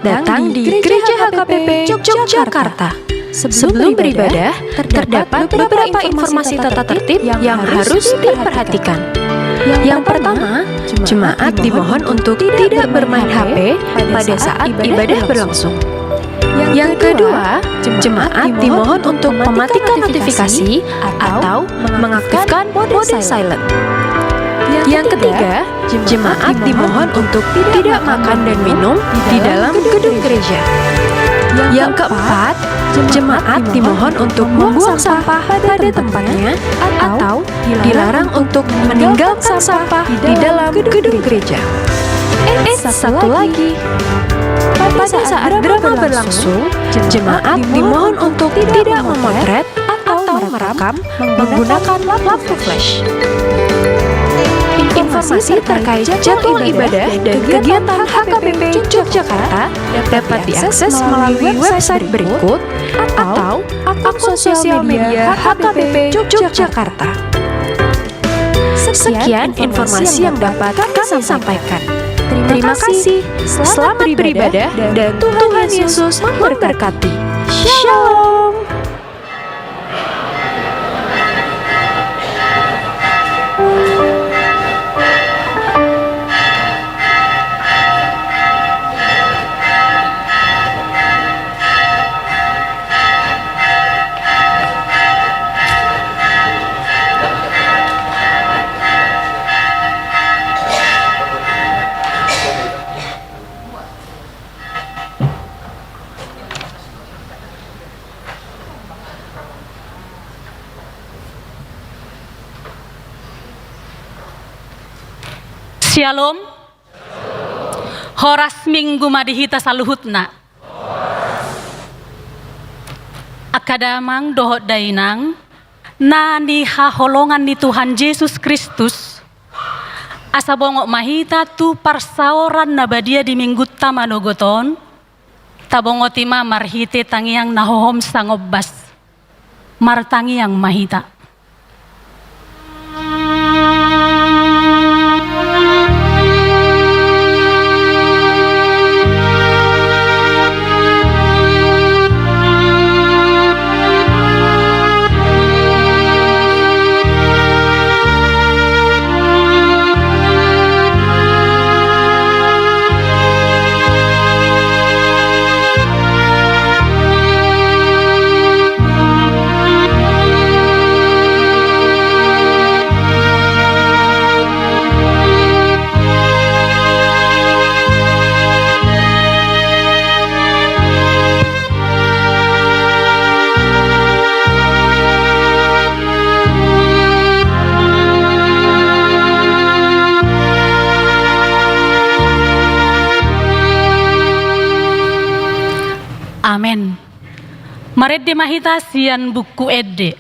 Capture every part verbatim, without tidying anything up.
datang di Gereja H K P P Yogyakarta. Sebelum beribadah, terdapat beberapa informasi tata tertib yang harus diperhatikan. Yang pertama, jemaat dimohon untuk tidak bermain H P pada saat ibadah berlangsung. Yang kedua, jemaat dimohon untuk mematikan notifikasi atau mengaktifkan mode silent. Yang ketiga, jemaat dimohon untuk tidak makan dan minum di dalam gedung gereja. Yang keempat, jemaat dimohon untuk membuang sampah pada tempatnya atau dilarang untuk meninggalkan sampah di dalam gedung gereja. Eh, satu lagi. Pada saat drama berlangsung, jemaat dimohon untuk tidak memotret atau merekam menggunakan lampu flash. Informasi terkait jadwal ibadah dan kegiatan H K P P Yogyakarta dapat diakses melalui website berikut atau akun sosial media H K P P Yogyakarta. Sekian informasi yang dapat kami sampaikan. Terima kasih. Selamat beribadah dan Tuhan Yesus memberkati. Shalom. Syalom. Horas Minggu ma di hita saluhutna. Angka damang dohot dainang na nihaholongan ni Tuhan Jesus Kristus, asa bongot ma hita tu parsaoran na badia di Minggunta manogot on. Tabongoti ma marhite tangiang na hohom sangombas. Martangiang ma hita. Amen. Marende ma hita sian Buku Ende.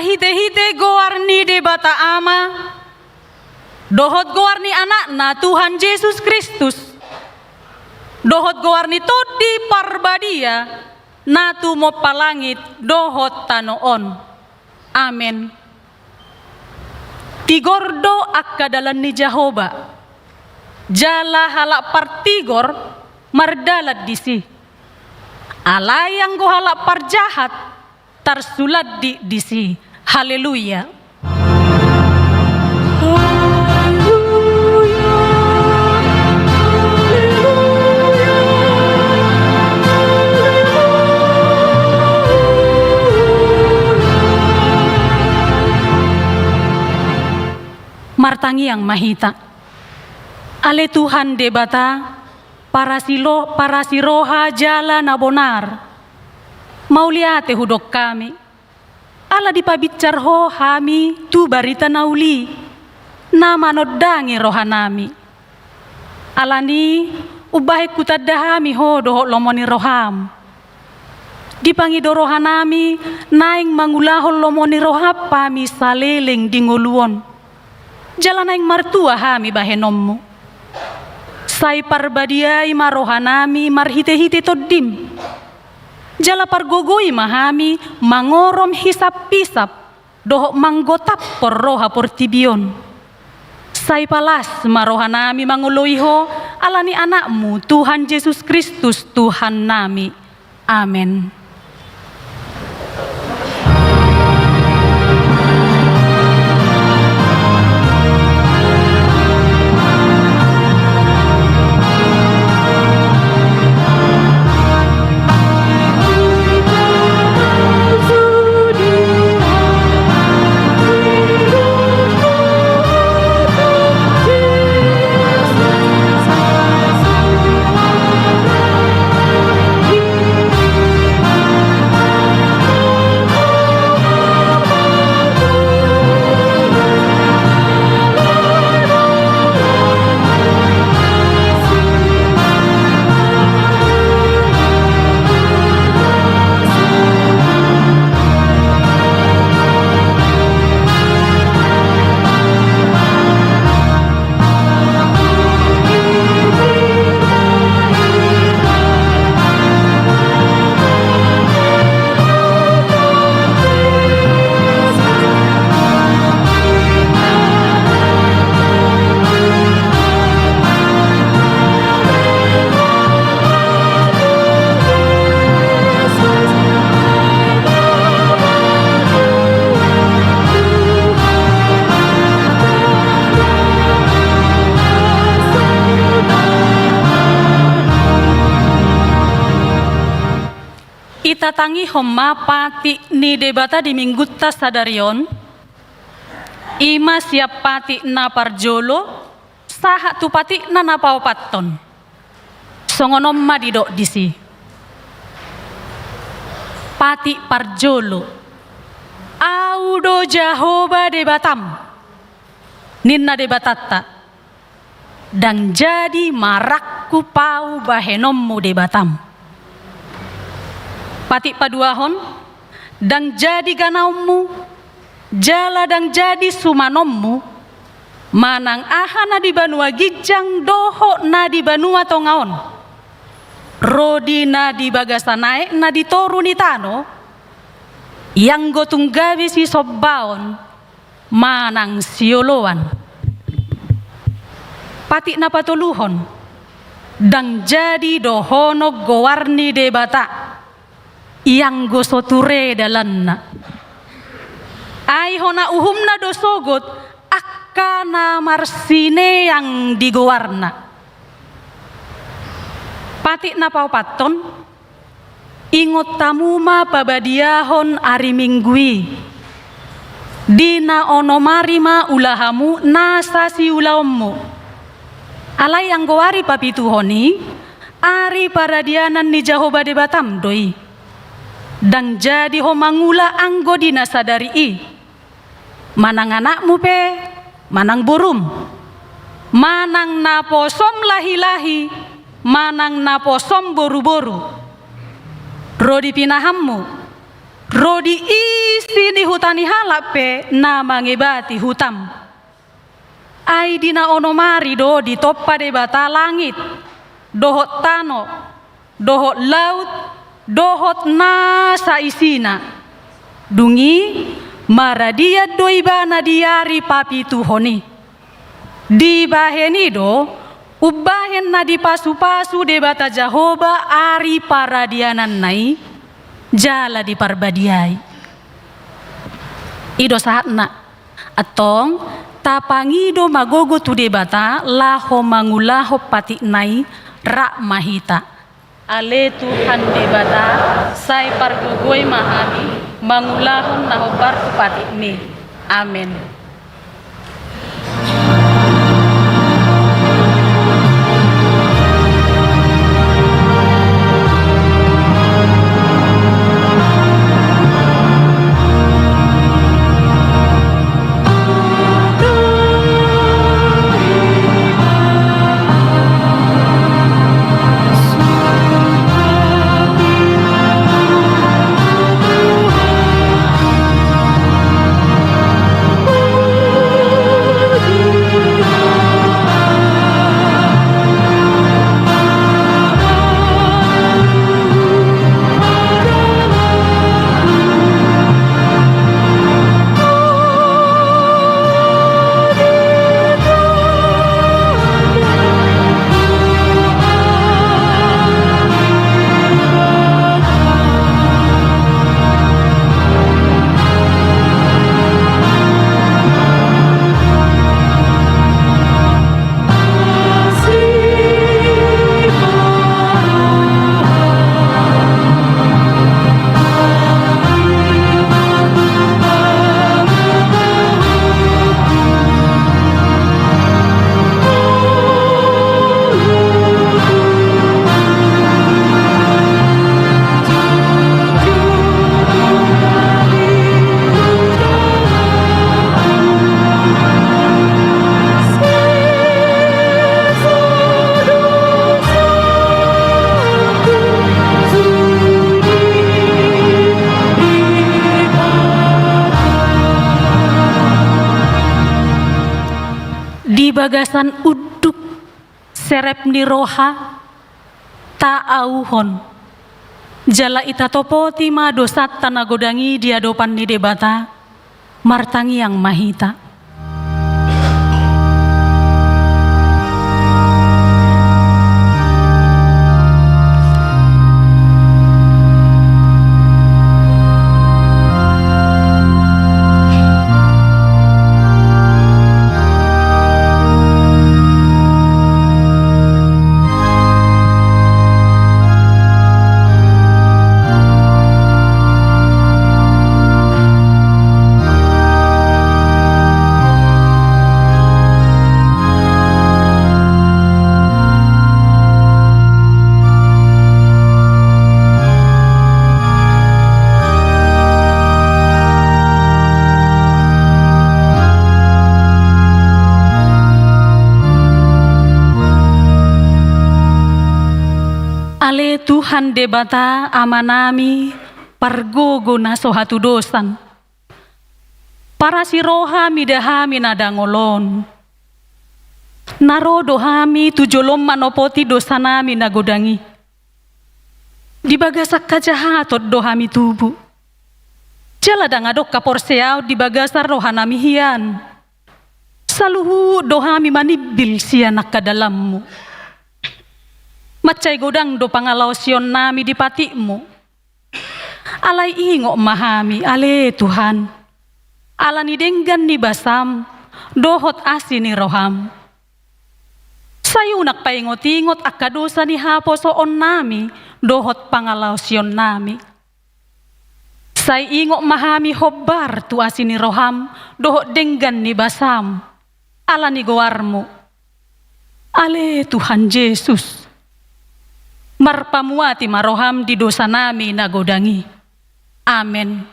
Marhite-hite goar ni Debata Ama, dohot goar ni Anakna Tuhan Jesus Kristus, dohot goar ni Tondi Parbadia, na tumompa langit dohot tano on. Amen. Tigor do angka dalan ni Jahowa, jala halak partigor mardalan disi. Alai anggo halak parjahat tarsulandik disi. Haleluya. Martangiang ma hita. Ale Tuhan Debata, parasilo-, parasiroha jala na bonar. Mauliate hudok hami. Ala dipabinsar Ho hami tu barita na uli, na manondangi rohanami. Alani, umbahen hutanda hami Ho dohot lomo ni roham. Dipangido rohanami, naeng mangulahon lomo ni roham hami saleleng di ngolu on. Jala naeng martua hami bahenonmu. Sai parbadiai ma rohanami marhite-hite tondim. Jala pargogoi ma hami mangorom hisap-hisap dohot manggotaphon roha portibi on. Sai palas ma rohanami mangoloi Ho, alani Anakmu, Tuhan Jesus Kristus, Tuhannami. Amen. Ita tangihon ma patik ni Debata di Minggunta sadari on, i ma sian patik na parjolo sahat tu patikna na paopathon. Songon on ma didok disi. Patik parjolo. Ahu do Jahowa Debatam, ninna Debatanta. Ndang jadi marangkup ahu bahenonmu Debatam. Patik paduahon, ndang jadi ganaonmu, jala ndang jadi sumanonmu, manang aha na di banua ginjang dohot na di banua tonga on, ro di na di bagasan aek na di toru ni tano, ianggo tung gabe sisombaon manang sioloan. Patik na patoluhon, ndang jadi dohonon goar ni Debata, ianggo so ture dalanna. Ai hona uhumna do sogot angka na marsineang di goarna. Patik na paopathon, ingot hamu ma pabadiahon ari Minggu i. Di na onom ari ma ula hamu nasa siulaonmu. Alai anggo ari papituhon i, ari paradianan ni Jahowa Debatam do i. Ndang jadi ho mangula anggo di na sadari i. Manang anakmu pe, manang borum. Manang naposom lahi-lahi, manang naposom boru-boru. Ro di pinahanmu, Ro di isi ni huta ni halak pe na mangebati hutam. Ai di na onom ari do ditompa Debata langit, dohot tano, dohot laut, dohot nasa isina. Dung i maradian do Ibana di ari papituhon i. Dibahen i do umbahen na dipasupasu Debata Jahowa ari paradiananna i, jala diparbadiai. I do sahatna. Antong, tapangido ma gogo tu Debata laho mangulahon patikna i rap ma hita. Ale Tuhan Debata, sai pargogoi ma hami mangulahon na hombar tu patikmi. Amen. Di bagasan unduk serep ni roha taauhon, jala itatopoti ma dosanta na godang i di adopan ni Debata. Martangiang ma hita. Ale Tuhan Debata Amanami, pargogo na so hatudosan, parasi roha mida hami na dangol on. Na ro do hami tu jolom manopoti dosanami na godang i. Di bagasan hajahaton do hami tubu. Jala ndang adong haporseaon di bagasan rohanami hian. Saluhut do hami manimbil sian angka dalanmu. Mansai godang do pangalaosionnami di patikmu. Alai ingot ma hami, ale Tuhan, ala ni denggan ni basam dohot asi ni roham. Sai unang paingotingot angka dosa ni haposoonnami dohot pangalaosionnami. Sai ingot ma hami hombar tu asi ni roham dohot denggan ni basam, ala ni goarmu. Ale Tuhan Jesus, marpamuati ma roham di dosanami na godang i. Amen.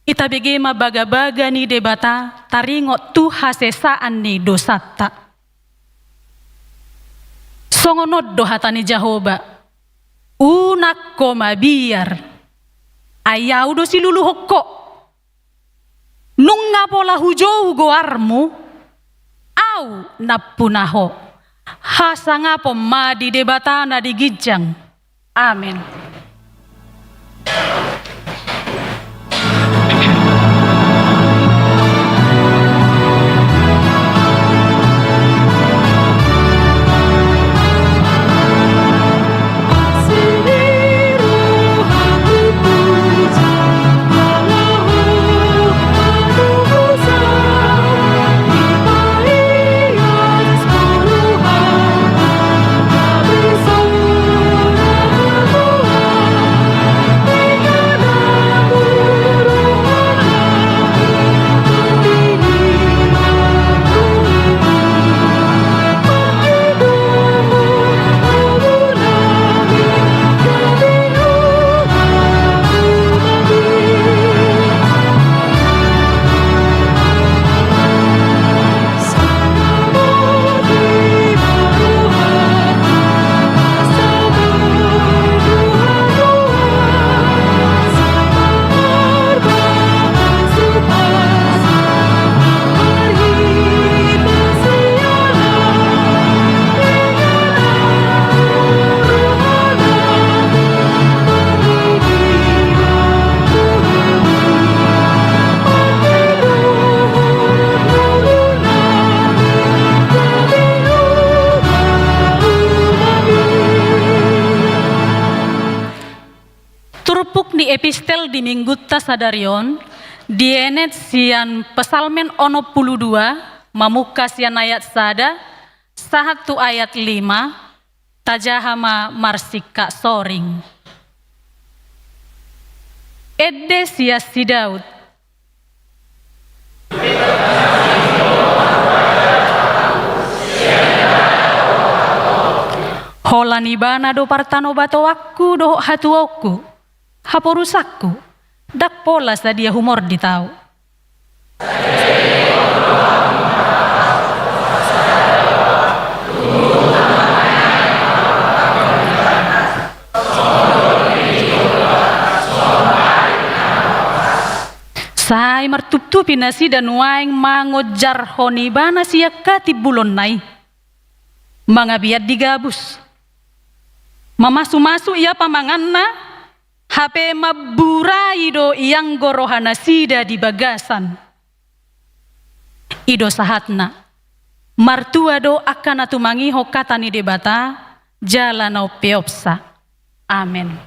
Ita bege ma bagabaga ni Debata taringot tu hasesaan ni dosanta. Songon on do hata ni Jahowa: Unang ho mabiar, ai Ahu do siluluhon ho. Nunga pola hujou goarmu, Ahu nampuna ho. Hasangapon ma di Debata na di ginjang. Amen. Turpuk ni epistel di minggunta sadari on dienet sian Psalmen onom pulu dua, mamungka sian ayat sada sahat tu ayat lima. Tajaha ma marsingkat soring. Ende sian si Daud. Holan Ibana do partanobatoanku dohot hatuaonku, haporusanku, ndang pola sadia humordit ahu. Sai martuptupi nasida nuaeng mangonjarhon Ibana sian hatimbulonna i. Mangabian di gabus. Mamasumasu ia pamanganna, hape mamburai do ianggo rohanasida di bagasan. I do sahatna, martua do angka na tumangihon hata ni Debata jala na umpeopsa. Amen.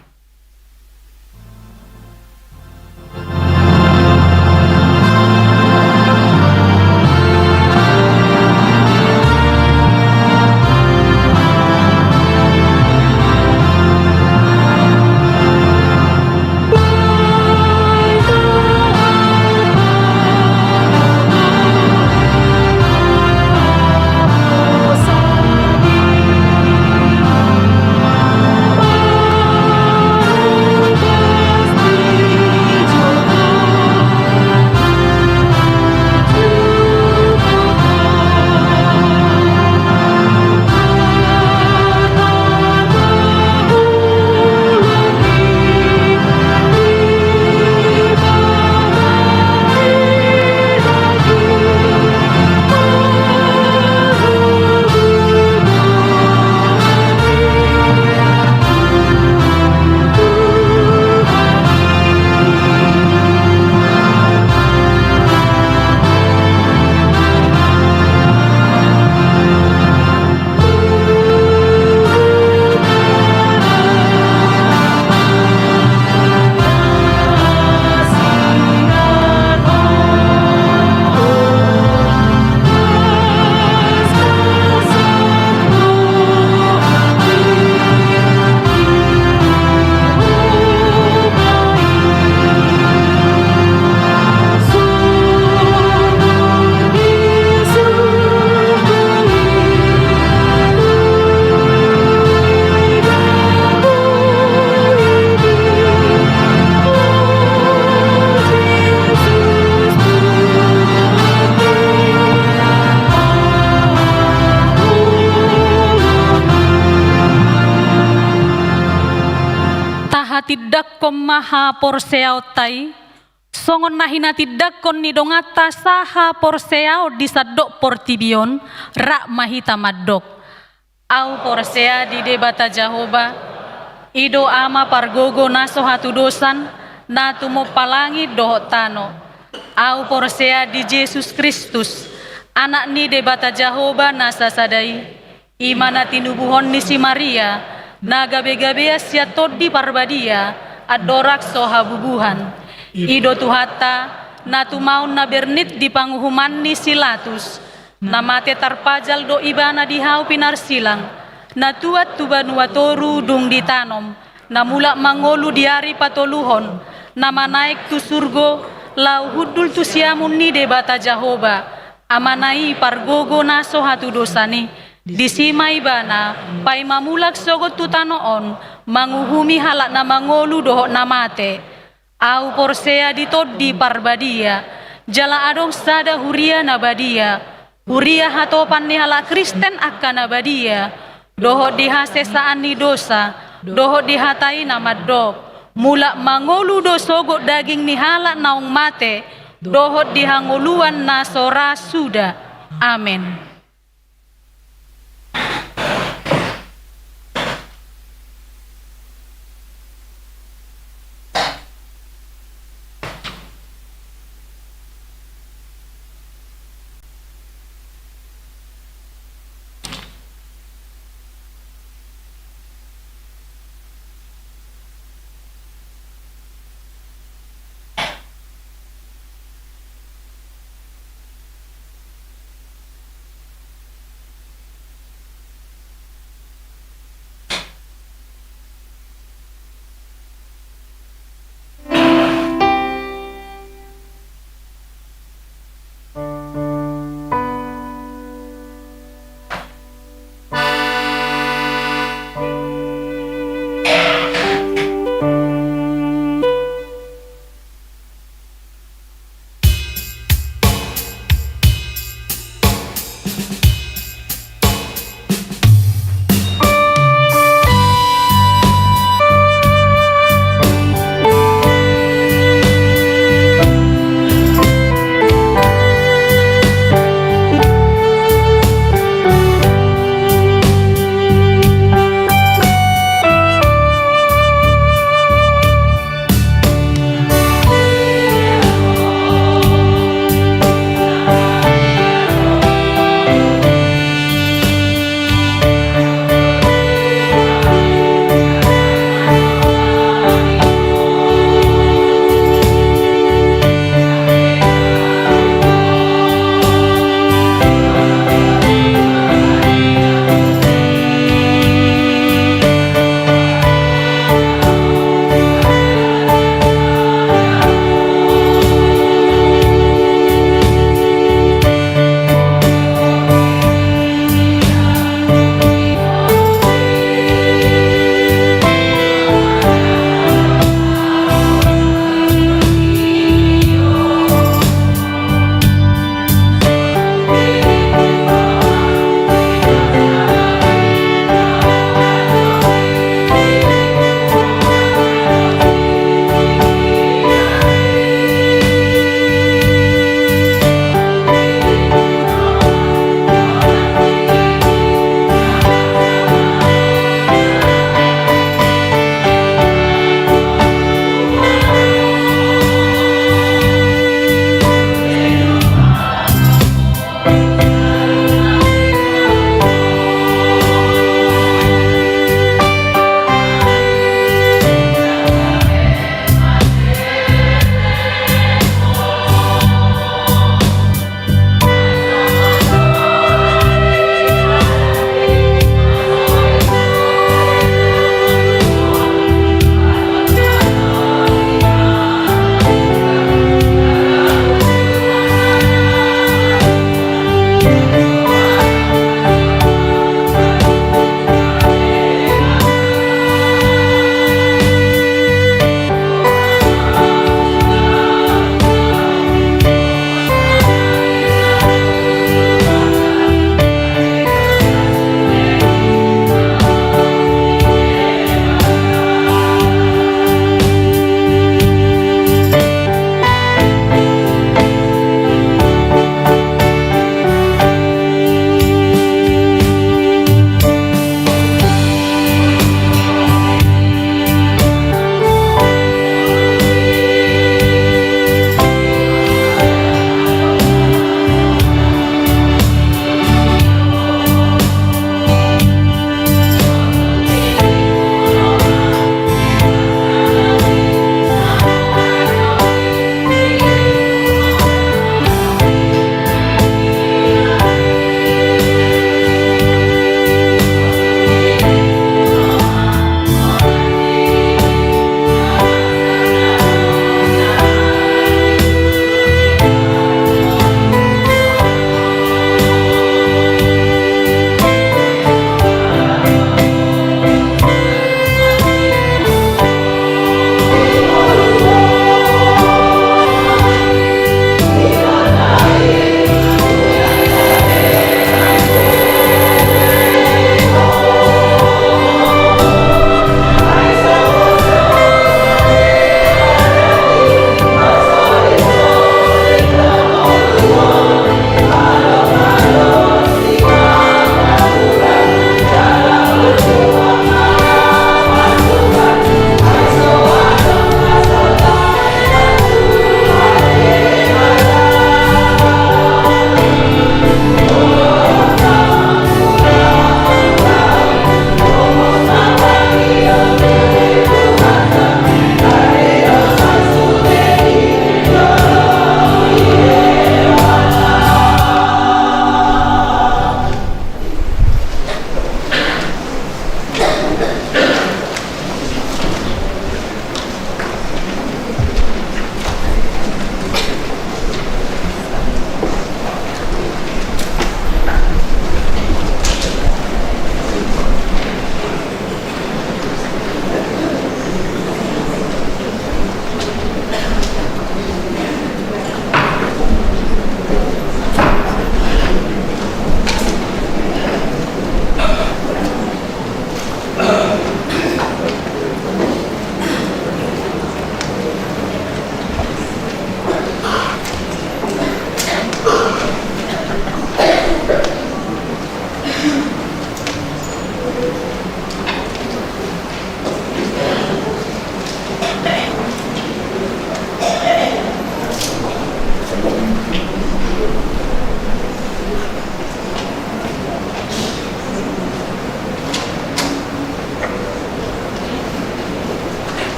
Tindangkon ma haporseaonta i, songon na hinatindangkon ni donganta sahaporseaon di sandok portibi on, rap ma hita mandok: Ahu porsea di Debata Jahowa, i do Ama pargogo na so hatudosan, na tumompa langit dohot tano. Ahu porsea di Jesus Kristus, Anak ni Debata Jahowa na sasada i, i ma na tinubuhon ni si Maria, na gabegabean sian Tondi Parbadia, andorang so habubuhan. I do Tuhanta, na tumaon na bernit di panguhuman ni si Latus, na mate tarpajal do Ibana di hau pinarsilang, na tuat tu banua toru dung ditanom, na mulak mangolu di ari patoluhon, na manaek tu surgo, laho hundul tu siamun ni Debata Jahowa, Amana i pargogo na so hatudosan i. Disi ma Ibana paima mulak sogot tu tano on, manguhumi halak na mangolu dohot na mate. Ahu porsea di Tondi Parbadia, jala adong sada huria na badia, huria hatopan ni halak Kristen angka na badia, dohot di hasesaan ni dosa, dohot di hata i na mandok: Mulak mangolu do sogot daging ni halak naung mate, dohot di hangoluan na so ra suda. Amen.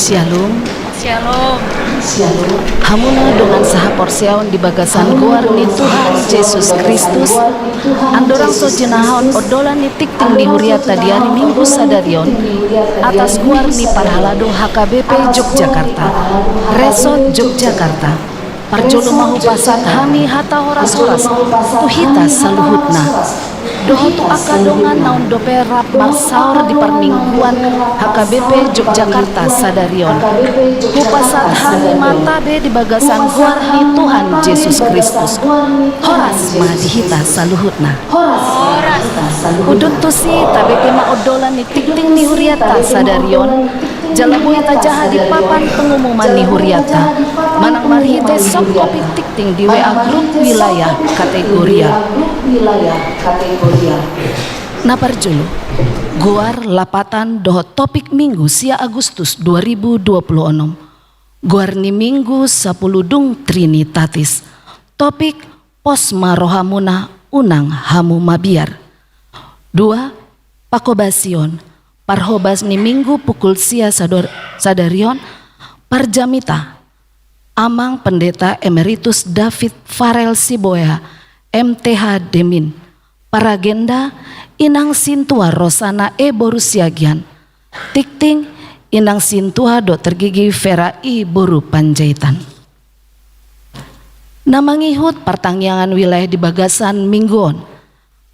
Shalom. Shalom. Hamuna dongan sahaporseaon di bagasan goar ni Tuhan Jesus Kristus, andorang so jinahahon ondolan ni tingting ni hurianta di ari Minggu sadari on, atas goar ni parhalado H K B P Yogyakarta, Resort Yogyakarta, parjolo ma hupasahat hami hata horas-horas tu hita saluhutna dohot tu angka dongan naung dope rap marsaor di parmingguan H K B P Yogyakarta sadari on. Hupasahat hami ma tabe di bagasan goar ni Tuhan Jesus Kristus. Horas ma di hita saluhutna. Udut tusi, tabege ma ondolan ni tingting ni hurianta sadari on, jala boi tajaha di papan pengumuman ni hurianta manang marhite soft copy tingting di W A grup wilayah kategorial. Na parjolo, goar, lapatan dohot topik Minggu sia Agustus dua ribu dua puluh enam. Goar ni Minggu sapulu dung Trinitatis. Topik: Pos ma rohamuna, unang hamu mabiar. Dua, pakobasion. Parhobas ni Minggu pukul sia sador-, sadari on, parjamita Amang Pendeta Emeritus David Farel Sibuea, M T H, Demin. Paragenda: Inang Sintua Rosana E boru Siagian. Tingting: Inang Sintua Dokter Gigi Vera I boru Panjaitan. Na mangihut partangiangan wilayah di bagasan minggu on.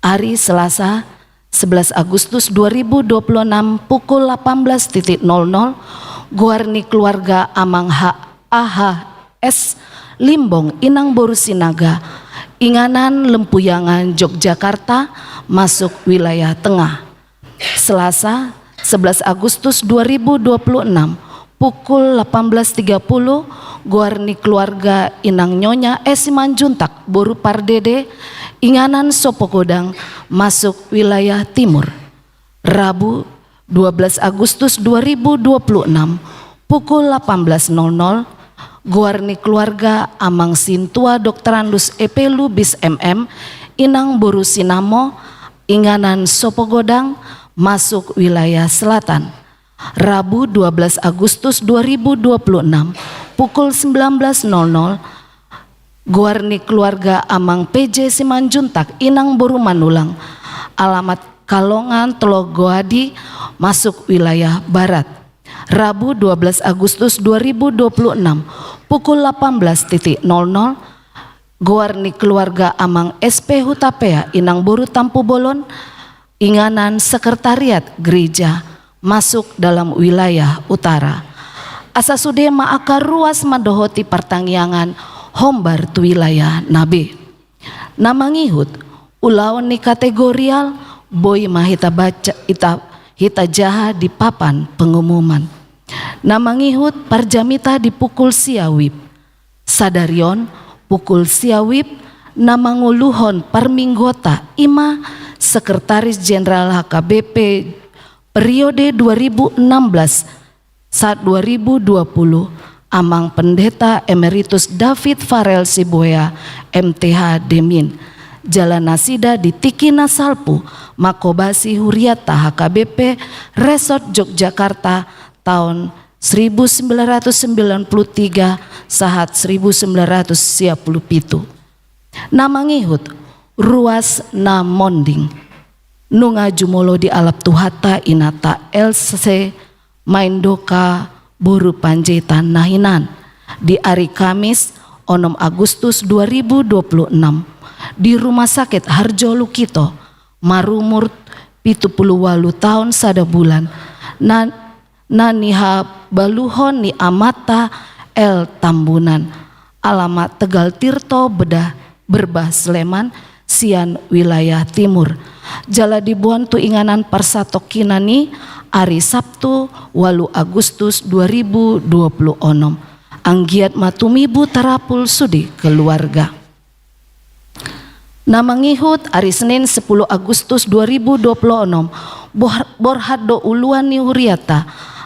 Ari Selasa, sebelas Agustus dua ribu dua puluh enam, pukul delapan belas titik nol nol, goar ni keluarga Amang H A H S Limbong, Inang boru Sinaga, Inganan Lempuyangan, Yogyakarta, masuk wilayah tengah. Selasa, sebelas Agustus dua ribu dua puluh enam, pukul delapan belas tiga puluh, goar ni keluarga Inang Nyonya E Simanjuntak boru Pardede, Inganan Sopogodang, masuk wilayah timur. Rabu, dua belas Agustus dua ribu dua puluh enam, pukul delapan belas nol nol, goar ni keluarga Amang Sintua Doktorandus E P Lubis M M, Inang boru Sinamo, Inganan Sopogodang, masuk wilayah selatan. Rabu, dua belas Agustus dua ribu dua puluh enam, pukul sembilan belas nol nol, goar ni keluarga Amang P J Simanjuntak, Inang boru Manulang, alamat Kalongan, Tologoadi, masuk wilayah barat. Rabu, dua belas Agustus dua ribu dua puluh enam, pukul delapan belas titik nol nol, goar ni keluarga Amang S P Hutapea, Inang boru Tampubolon, Inganan Sekretariat Gereja, masuk dalam wilayah utara. Asa sude ma angka ruas mandohoti partangiangan hombar tu wilayah na be. Na mangihut, ulaon ni kategorial, boi ma hita baca, hita, hita jaha di papan pengumuman. Na mangihut, parjamita di pukul sia WIB. Sadari on, pukul sia WIB, na manguluhon parmingguonta i ma Sekretaris Jenderal H K B P periode dua ribu enam belas sahat dua ribu dua puluh, Amang Pendeta Emeritus David Farel Sibuea, M T H, Demin. Jala nasida di tingki na salpu mangkobasi hurianta H K B P Resort Yogyakarta taon seribu sembilan ratus sembilan puluh tiga sahat seribu sembilan ratus sia puluh pitu. Na mangihut, ruas na monding. Nunga jumolo dialap Tuhanta inanta Else Maindoka boru Panjaitan na hinan di ari Kamis, onom Agustus dua ribu dua puluh enam, di Rumah Sakit Harjo Lukito, marumur pitu pulu ualu taon sada bulan, na na nihabaluhon ni amanta L Tambunan, alamat Tegal Tirto, Bedah, Berbah, Sleman, sian wilayah timur. Jala diboan tu inganan parsatongkinan i ari Sabtu, ualu Agustus dua ribu dua puluh onom. Anggiat ma tumibu tarapul sude keluarga. Na mangihut, ari Senin, sepuluh Agustus dua ribu dua puluh onom, boh-, borhat do uluan ni hurianta,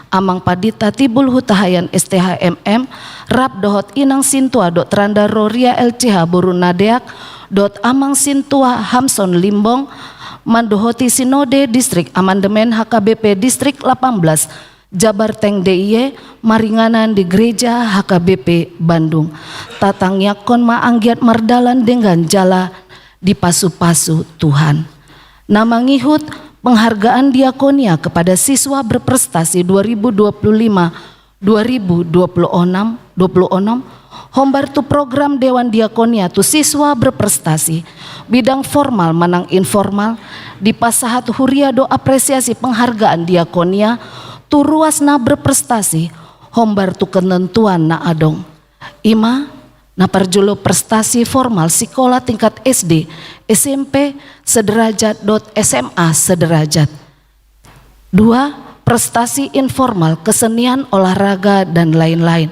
Amang Pandita Timbul Hutahaean, S T H, M M, rap dohot Inang Sintua Doktoranda Roria, L C H, boru Nadeak, dohot Amang Sintua Hamson Limbong, mandohoti Sinode Distrik Amandemen H K B P Distrik delapan belas, Jabar Teng D I E maringanan di Gereja H K B P Bandung. Tatangiangkon ma anggiat mardalan denggan jala dipasupasu Tuhan. Na mangihut penghargaan diakonia kepada siswa berprestasi dua ribu dua puluh lima dua ribu dua puluh enam, dua puluh enam, hombar tu program Dewan Diakonia tu siswa berprestasi, bidang formal manang informal, dipasahat huria do apresiasi penghargaan diakonia tu ruas na berprestasi, hombar tu ketentuan na adong. I ma, na parjolo prestasi formal sikola tingkat S D, S M P, sederajat dohot S M A sederajat. Dua, prestasi informal, kesenian, olahraga, dan lain-lain.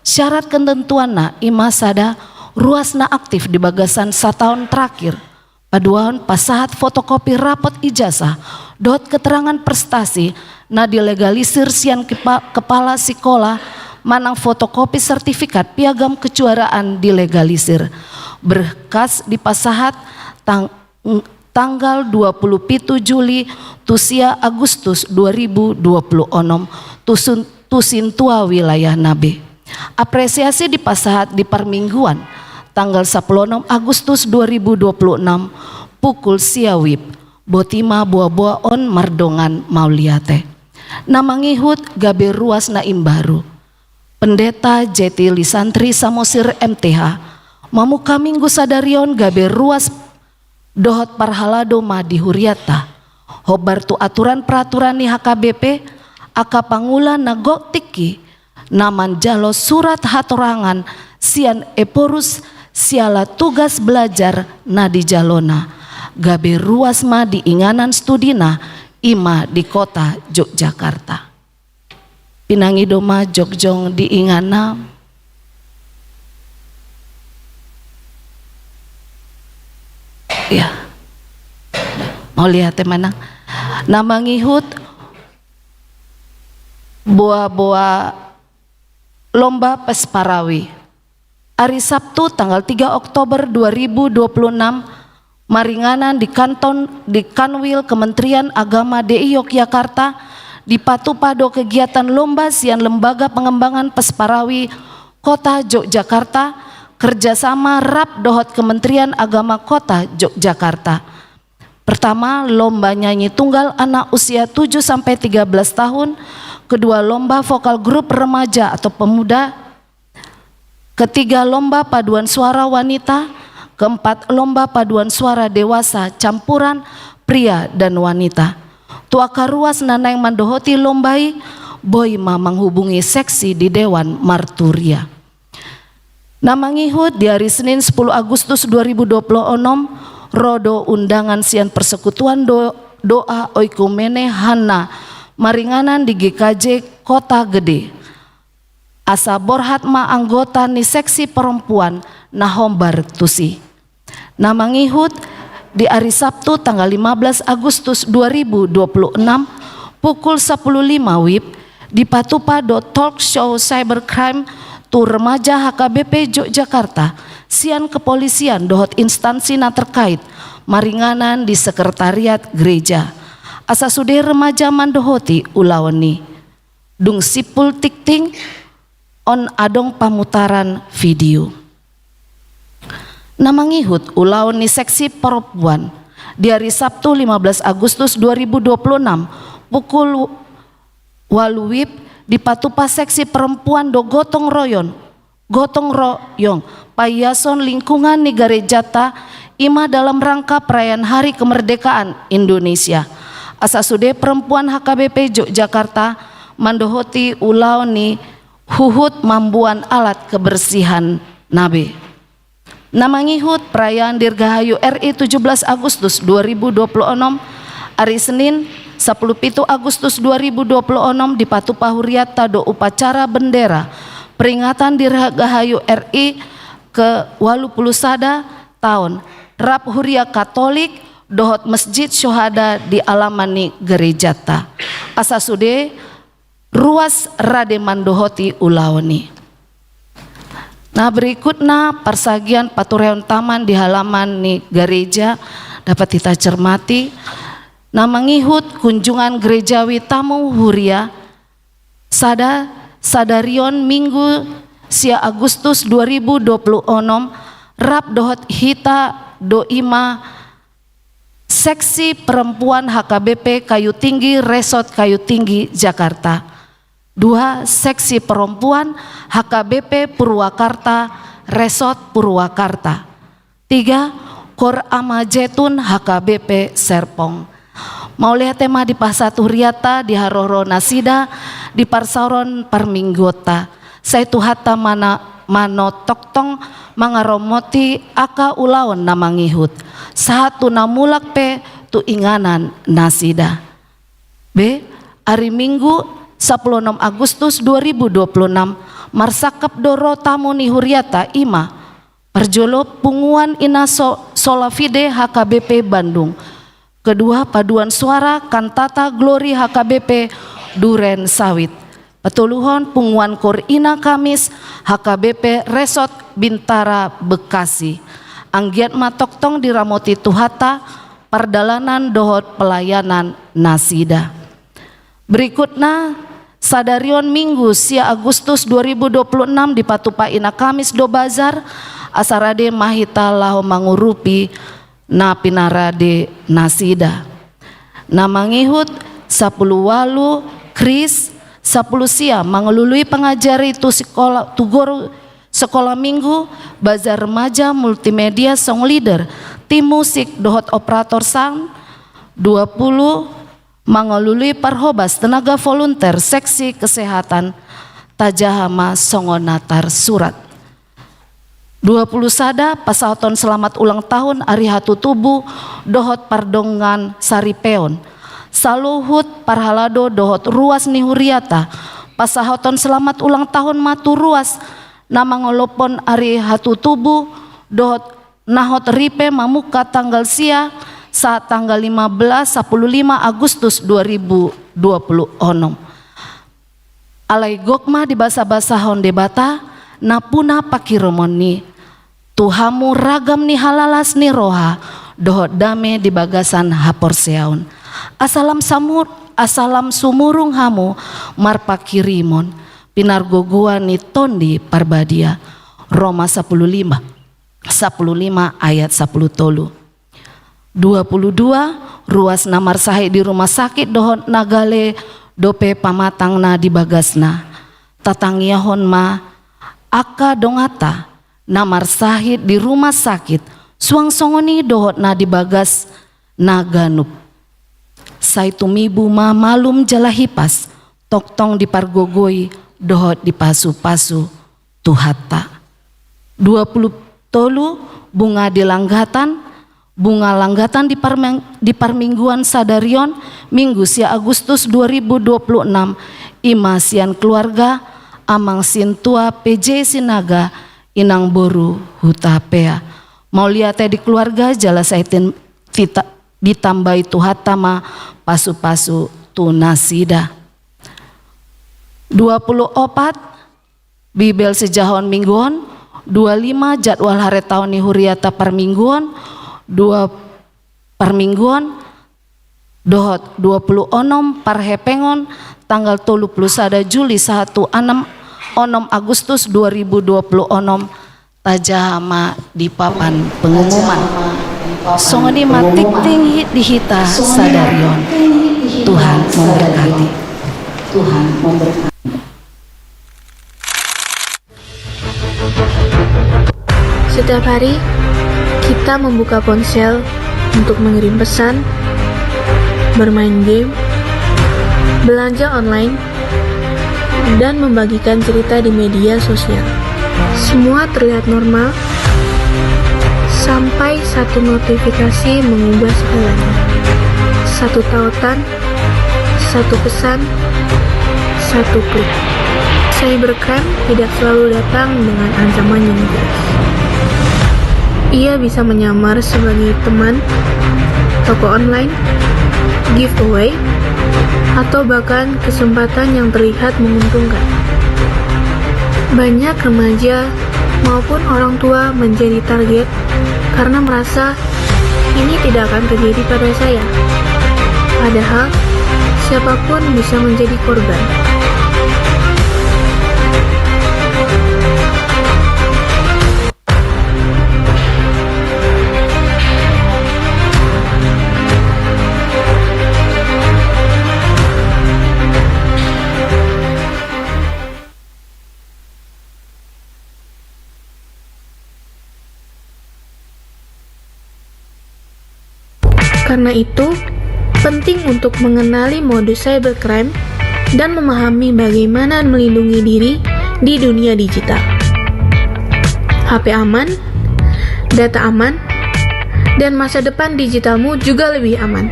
Syarat ketentuanna i ma sada, ruas na aktif di bagasan sataon terakhir. Paduahon, pasahat fotokopi rapot ijazah dohot keterangan prestasi na dilegalisir sian kepa-, kepala sikola manang fotokopi sertifikat piagam kejuaraan dilegalisir. Berkas dipasahat tang-, tanggal dua puluh pitu Juli tu sia Agustus dua ribu dua puluh enam tu sun-, tu sintua wilayahna be. Apresiasi dipasahat di parmingguan tanggal sampulu onom Agustus dua ribu dua puluh enam pukul sia wib. Boti ma boa-boa on mardongan mauliate. Na mangihut gabe ruas na imbaru. Pendeta Jeti Lisantri Samosir M T H, mamuka Minggu sadari on gabe ruas dohot parhalado ma di hurianta. Hombar tu aturan peraturan ni H K B P, angka pangula na gok tingki, na manjalo surat hatorangan sian Ephorus siala tugas belajar na dijalona. Gabe ruas ma di inganan studina, i ma di kota Yogyakarta. Pinangido ma jongjong di inganna. Ya. Mauliate ma nang. Na mangihut boa-boa lomba pesparawi. Ari Sabtu tanggal tiga Oktober dua ribu dua puluh enam, maringanan di kanton, di Kanwil Kementerian Agama D I Yogyakarta, dipatupa do kegiatan lomba sian Lembaga Pengembangan Pesparawi Kota Yogyakarta, kerjasama rap dohot Kementerian Agama Kota Yogyakarta. Pertama, lomba nyanyi tunggal anak usia tujuh sampai tiga belas tahun. Kedua, lomba vokal grup remaja atau pemuda. Ketiga, lomba paduan suara wanita. Keempat, lomba paduan suara dewasa campuran pria dan wanita. Tu angka ruas na naeng mandohoti lomba i, boi ma manghubungi seksi di Dewan Marturia. Na mangihut di ari Senin sepuluh Agustus dua ribu dua puluh enam, ro do undangan sian Persekutuan Do-, Doa Oikumene Hanna maringanan di G K J Kota Gede. Asa borhat ma anggota ni seksi perempuan na hombar tusi. Na mangihut di ari Sabtu tanggal lima belas Agustus dua ribu dua puluh enam pukul sampulu lima wib, dipatupa do talk show cybercrime tu remaja H K B P Yogyakarta sian kepolisian dohot instansi na terkait maringanan di sekretariat gereja. Asa sude remaja mandohoti ulaon i. Dung simpul tingting, on adong pamutaran video. Na mangihut ulaon ni seksi perempuan di ari Sabtu lima belas Agustus dua ribu dua puluh enam pukul walu wib, dipatupa seksi perempuan do gotong royong, gotong royong paiason lingkungan ni garejanta, i ma dalam rangka perayaan Hari Kemerdekaan Indonesia. Asa sude perempuan H K B P Yogyakarta mandohoti ulaon ni huhut mamboan alat kebersihan na be. Na mangihut perayaan Dirgahayu R I tujuh belas Agustus dua ribu dua puluh enam, ari Senin, sampulu pitu Agustus dua ribu dua puluh enam, dipatupa hurianta do upacara bendera peringatan Dirgahayu R I ke walu pulu sada taon, rap huria Katolik dohot Masjid Syuhada di alaman ni garejanta. Asa sude ruas rade mandohoti ulaon i. Nah, berikutna parsagian paturehon taman di halaman ni gareja dapat kita cermati. Nah, mangihut kunjungan gerejawi tamu huria, Sada, sadarion Minggu sia Agustus dua ribu dua puluh onom, rap dohot hita do i ma Seksi Perempuan H K B P Kayu Tinggi, Resort Kayu Tinggi, Jakarta. Dua, Seksi Perempuan H K B P Purwakarta, Resort Purwakarta. Tiga, Kor Ama Jetun H K B P Serpong. Mauliate ma dipasahat hurianta di haroro nasida di parsaoran parmingguonta. Sai Tuhanta mana manotongtong mangaramoti angka ulaon na mangihut, sahat tu na mulak pe tu inganan nasida. B, ari Minggu, sapuluh onom Agustus dua ribu dua puluh enam, marsangkap do ro tamu ni hurianta, i ma: parjolo, Punguan Ina So-, Sola Fide H K B P Bandung. Kedua, Paduan Suara Kantata Glory H K B P Duren Sawit. Patoluhon, Punguan Kor Ina Kamis H K B P Resort Bintara Bekasi. Anggiat ma tongtong diramoti Tuhanta pardalanan dohot pelayanan nasida. Berikutna, sadarion Minggu sia Agustus dua ribu dua puluh enam, dipatupa Ina Kamis do bazar, asa rade ma hita laho mangurupi na pinarade nasida. Na mangihut, sapuluh ualu Kris, sapuluh sia, mangalului pangajari tu sikola, tu gor-, sekolah minggu, bazar remaja, multimedia, song leader, tim musik dohot operator sound. Dua puluh, mangalului parhobas tenaga volunteer seksi kesehatan, tajaha ma songon na tarsurat. Dua puluh sada, pasahaton selamat ulang tahun ari hatutubu dohot pardongan saripeon. Saluhut parhalado dohot ruas ni hurianta, pasahaton selamat ulang tahun ma tu ruas na mangolophon ari hatutubu dohot na hot ripe mamungka tanggal sia sahat tanggal lima belas, sapuluh lima Agustus dua ribu dua puluh onom. Alai gok ma dibasabasahon Debata nampuna panghirimon ni, tu hamu ragam ni halalas ni roha dohot dame di bagasan haporseaon. Asa lam samur-, asa lam sumurung hamu marpanghirimon pinargogoan ni Tondi Parbadia. Roma sapuluh lima, sapuluh lima ayat sapuluh tolu. Dua puluh dua, ruas na marsahit di rumah sakit dohot na gale dope pamatang na di bagasna. Tatangiahon ma angka donganta na marsahit di rumah sakit, suang songon i dohot na di bagas na ganup. Sai tumibu ma malum jala hipas, tongtong dipargogoi dohot dipasupasu Tuhanta. Dua puluh tolu, bunga di langgatan, bunga langgatan di parmeng-, di parmingguan sadarion, Minggu sia Agustus dua ribu dua puluh enam, i ma sian keluarga Amang Sintua P J Sinaga, Inang Boru Hutapea. Mauliate di keluarga jala sai tin-, tita-, ditambai Tuhanta ma pasupasu tu nasida. Dua puluh opat, Bibel sijahaon minggu on. Dua lima, jadwal haretaon ni huriata parmingguon, dua parmingguon, dohot dua puluh onom parhepengon, tanggal tolu puluh sada Juli sahat tu onom, onom Agustus dua ribu dua puluh onom, tajaha ma di papan pengumuman. Songon i ma tingting hi-, di hita sadarion. Tuhan memberkati. Tuhan memberkati. Setiap hari, kita membuka ponsel untuk mengirim pesan, bermain game, belanja online, dan membagikan cerita di media sosial. Semua terlihat normal, sampai satu notifikasi mengubah segalanya. Satu tautan, satu pesan, satu klik. Cybercrime tidak selalu datang dengan ancaman yang jelas. Ia bisa menyamar sebagai teman, toko online, giveaway, atau bahkan kesempatan yang terlihat menguntungkan. Banyak remaja maupun orang tua menjadi target karena merasa ini tidak akan terjadi pada saya. Padahal, siapapun bisa menjadi korban. Karena itu, penting untuk mengenali modus cybercrime dan memahami bagaimana melindungi diri di dunia digital. H P aman, data aman, dan masa depan digitalmu juga lebih aman.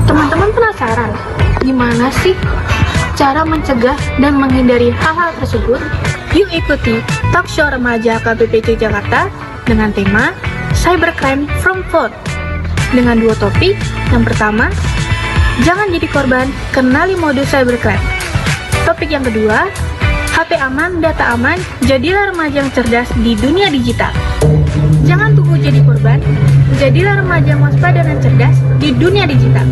Teman-teman penasaran, gimana sih cara mencegah dan menghindari hal-hal tersebut? Yuk ikuti talk show remaja K P P C Jakarta dengan tema Cybercrime from Phone, dengan dua topik. Yang pertama, jangan jadi korban, kenali modus cybercrime. Topik yang kedua, H P aman, data aman, jadilah remaja yang cerdas di dunia digital. Jangan tunggu jadi korban, jadilah remaja yang waspada dan cerdas di dunia digital.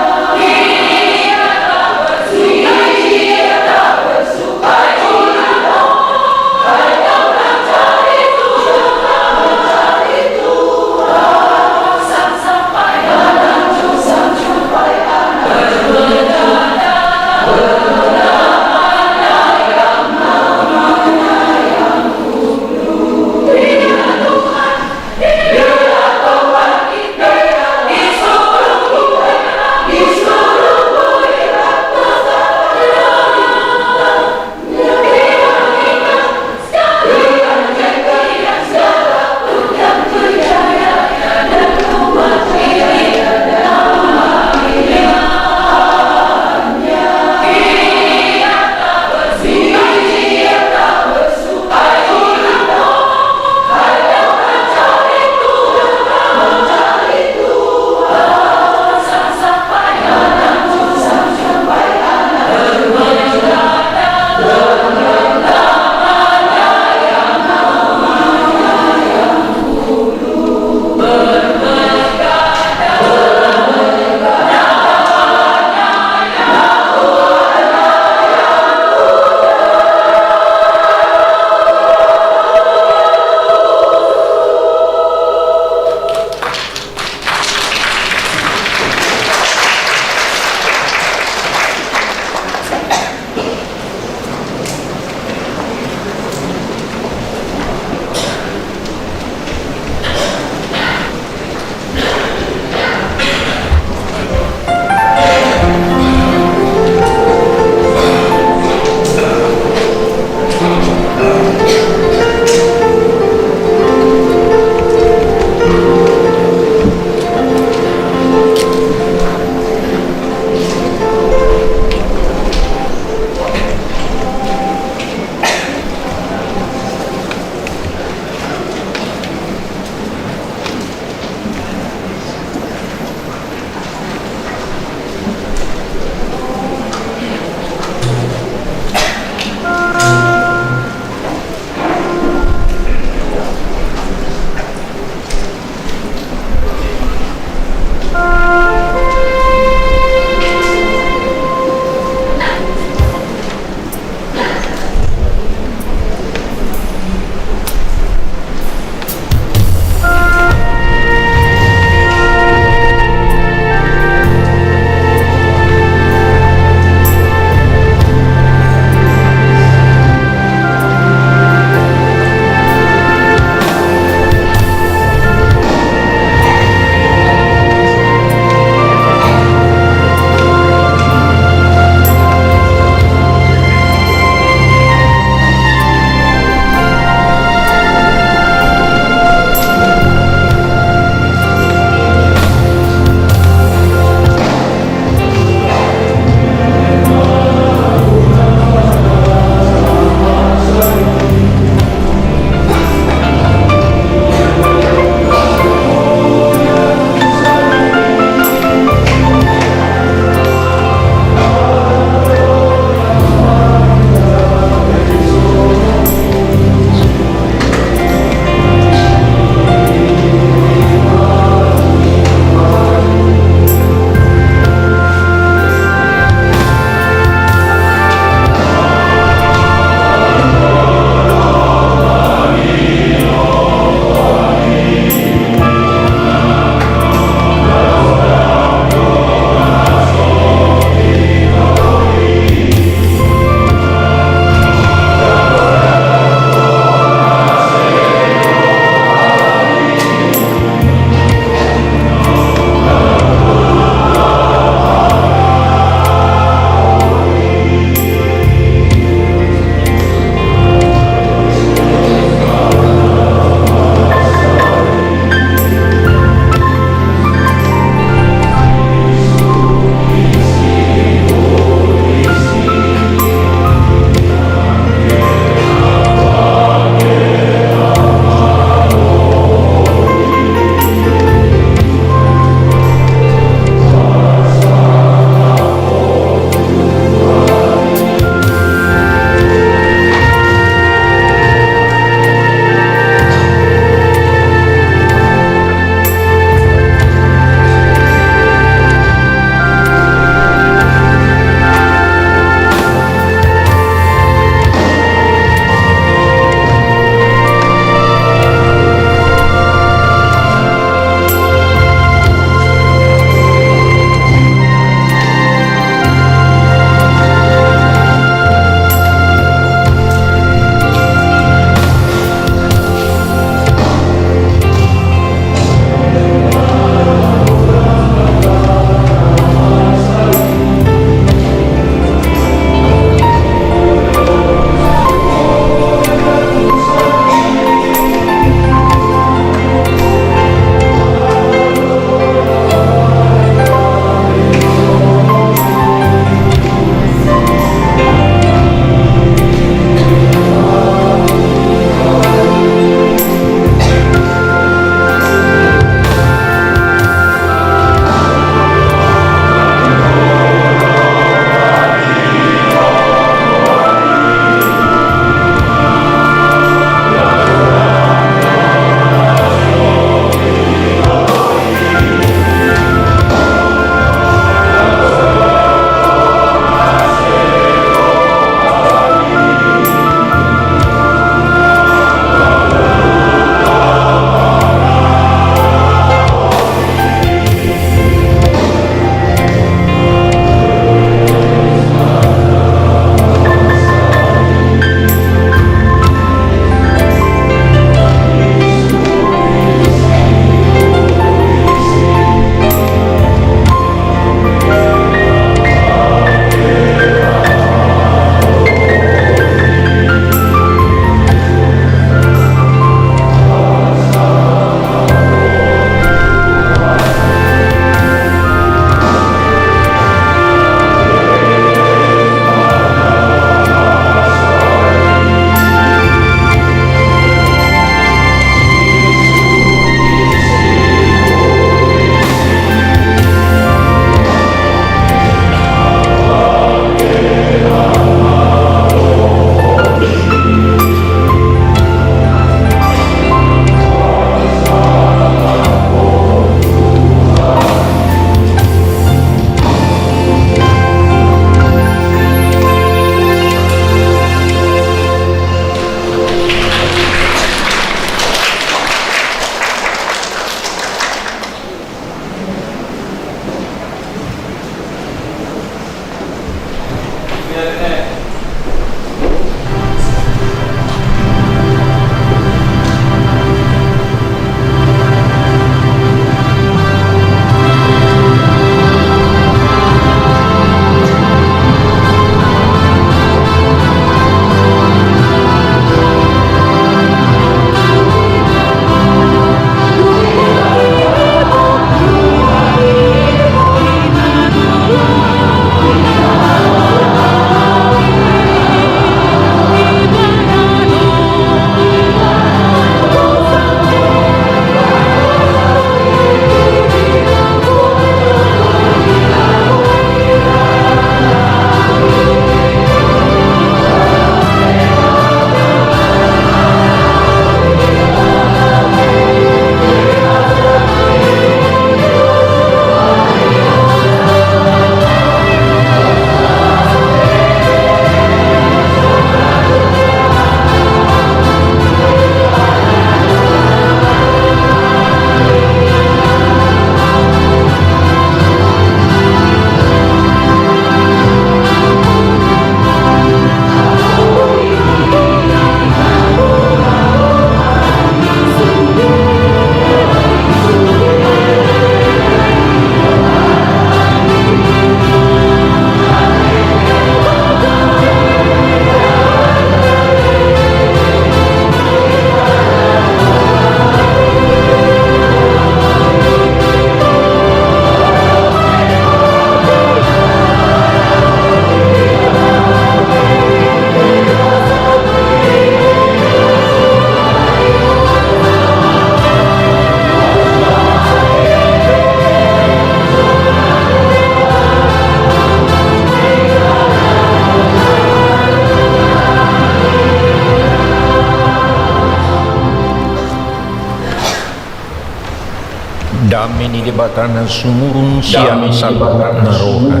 Dame ni Debata na sumurung sian saluhutna roha,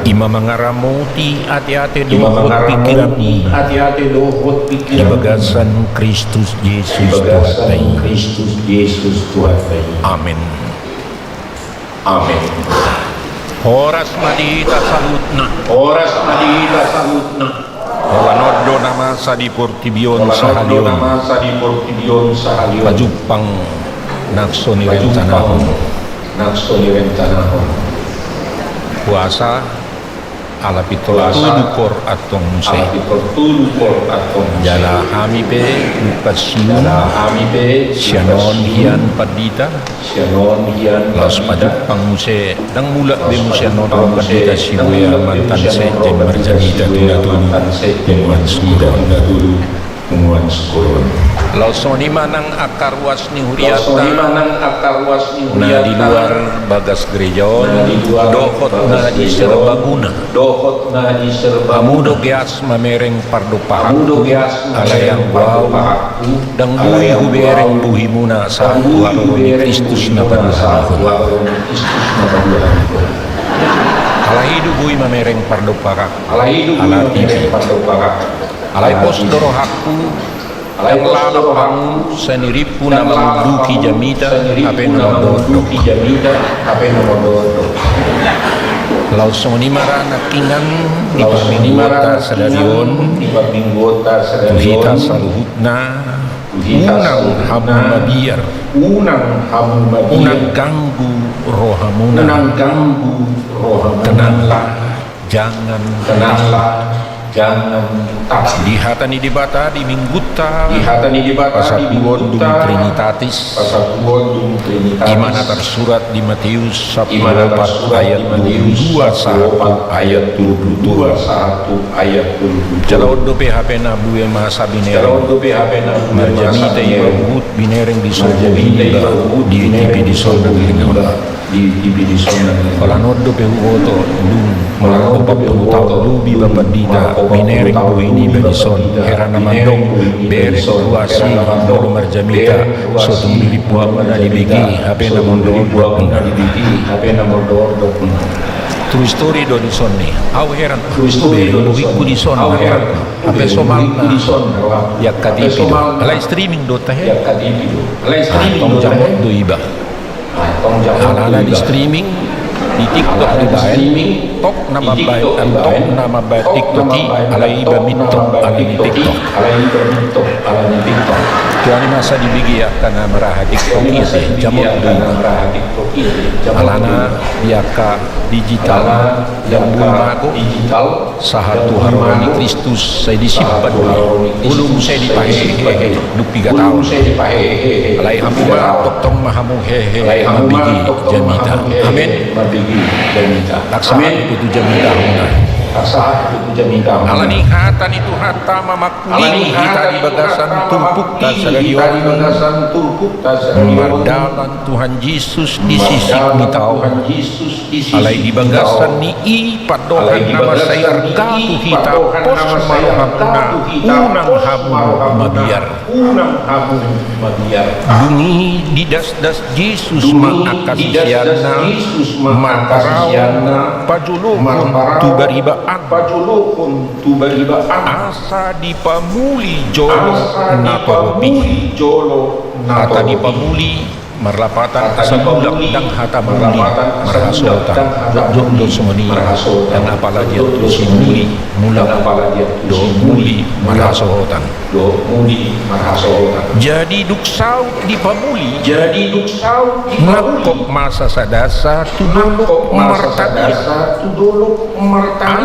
i ma mangaramoti ateate dohot pingkiran i di bagasan Kristus Jesus Tuhanta i. Amen. Amen. Horas ma di hita saluhutna. Horas ma di hita saluhutna. Holan on do na masa di portibi on sahali on. Pajumpang nang so nirencanahon. Puasa ala pintor tolu por antong muse. Jala hami pe dungkon sian on, sian on hian pandita. Laos pajumpang muse, ndang mulak be muse annon pandita Sibuea mantan sekjen marjamita tu na tolu, punguan Sikuron. Laos songon i ma nang angka ruas ni hurianta na di luar bagas gereja on dohot na di serbaguna. Hamu do geas mamereng pardompahanku, alai anggo au ndang boi hubereng bohimuna sahat tu haroro ni Kristus na paduahon. Alai i do boi mamereng pardompahanku ala tipi. Alai pos do rohangku, ndang lalap hamu sanirimpu na mangunduhi jamita hape na mandondok. Laos songon i ma ra nangkiningan di parmingguonta sadari on, tu hita saluhutna, unang hamu mabiar, unang ganggu rohamuna. Tenanglah, jangan takut. Di hata ni Debata di minggunta, di hata ni Debata di minggunta, pasaguon dung Trinitatis, pasaguon dung Trinitatis, i ma na tarsurat di Mateus sampulu opat ayat dua pulu dua sahat tu ayat dua pulu dua. Jala on dope hape na bue masa binereng, marjamita iba huhut binereng dison bohi niba di tipi dison na binereng on. Holan on dope huboto, dung marpaopat pulu taon lobi ba pandita binereng bohi niba dison, hera na mandok, bereng tu asi molo marjamita, so tung dirimpu hamuna dibege hape na mandondok. True story do dison i. Au heran, bereng bohingku dison, hape somalna di angka tipi do, alai streaming do tahe. Antong jamot do iba. Alana di streaming, di TikTok dibaen, tok na mambaen, antong na mambaen TikTok i, alai iba mintok ala ni TikTok. Kecuali masa dibege angka na maraha TikTok i ate, jamot do iba. Alana di angka digital, ndang boi mago, sahat tu haroro ni Kristus sai disimpan do. Olo muse dipahehe dung piga taon. Alai hamu ma, tongtong ma hamu hehe mambege jamita. Amen. Sahat pe tu jamitahon. Ala ni hata ni Tuhanta ma mangkulingi hita di bagasan turpukta sadari on. Mardalan Tuhan Jesus di sisik ni tao. Alai di bagasan ni i pandohan na mansai arga tu hita, pos ma rohamuna, unang hamu mabiar. Dung i didasdas Jesus ma angka siseanna marparaon pajolohon tu bariba an, asa dipamuli jolo na torop i. Hata dipamuli marlapatan asa mulak, ndang hata muli marhasohotan. Jotjot do songon i, ndang apala dia tusi muli, mulak do muli marhasohotan. Jadi dung saut dipamuli, nangkok ma sasadasa tu dolok martanian.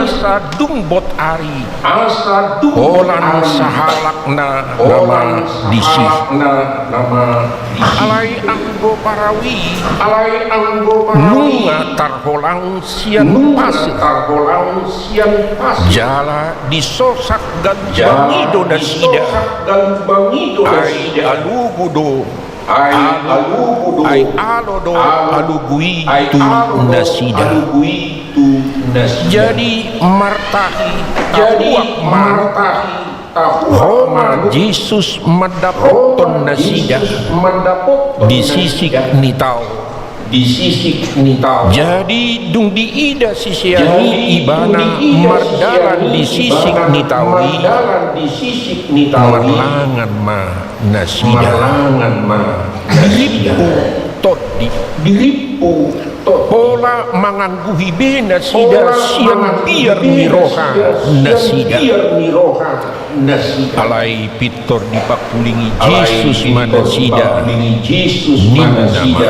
Asa dung bot ari, holan sahalak na nama disi. Alai anggo parau i, alai anggo parau i, nunga tarholang sian pasir. Jala disosak galubangi do nasida. Ai alugu do, ai alo do alugu i tu nasida. Jadi martahi tahuak ma. Ro ma Jesus mandapothon nasida di sisik ni tao. Di sisik ni tao. Jadi dung diida sisean i Ibana mardalan di sisik ni tao i, mardalan di sisik ni tao i, marlangan ma nasida. Marlangan ma nasida. Dirimpu tondi. Dirimpu tondi. Pola mangangguhi be nasida sian biar ni roha nasida. Pola mangangguhi be nasida sian biar ni roha nasida. Alai pintor dipangkulingi Jesus ma nasida. Alai pintor dipangkulingi Jesus ma nasida. Ninna ma.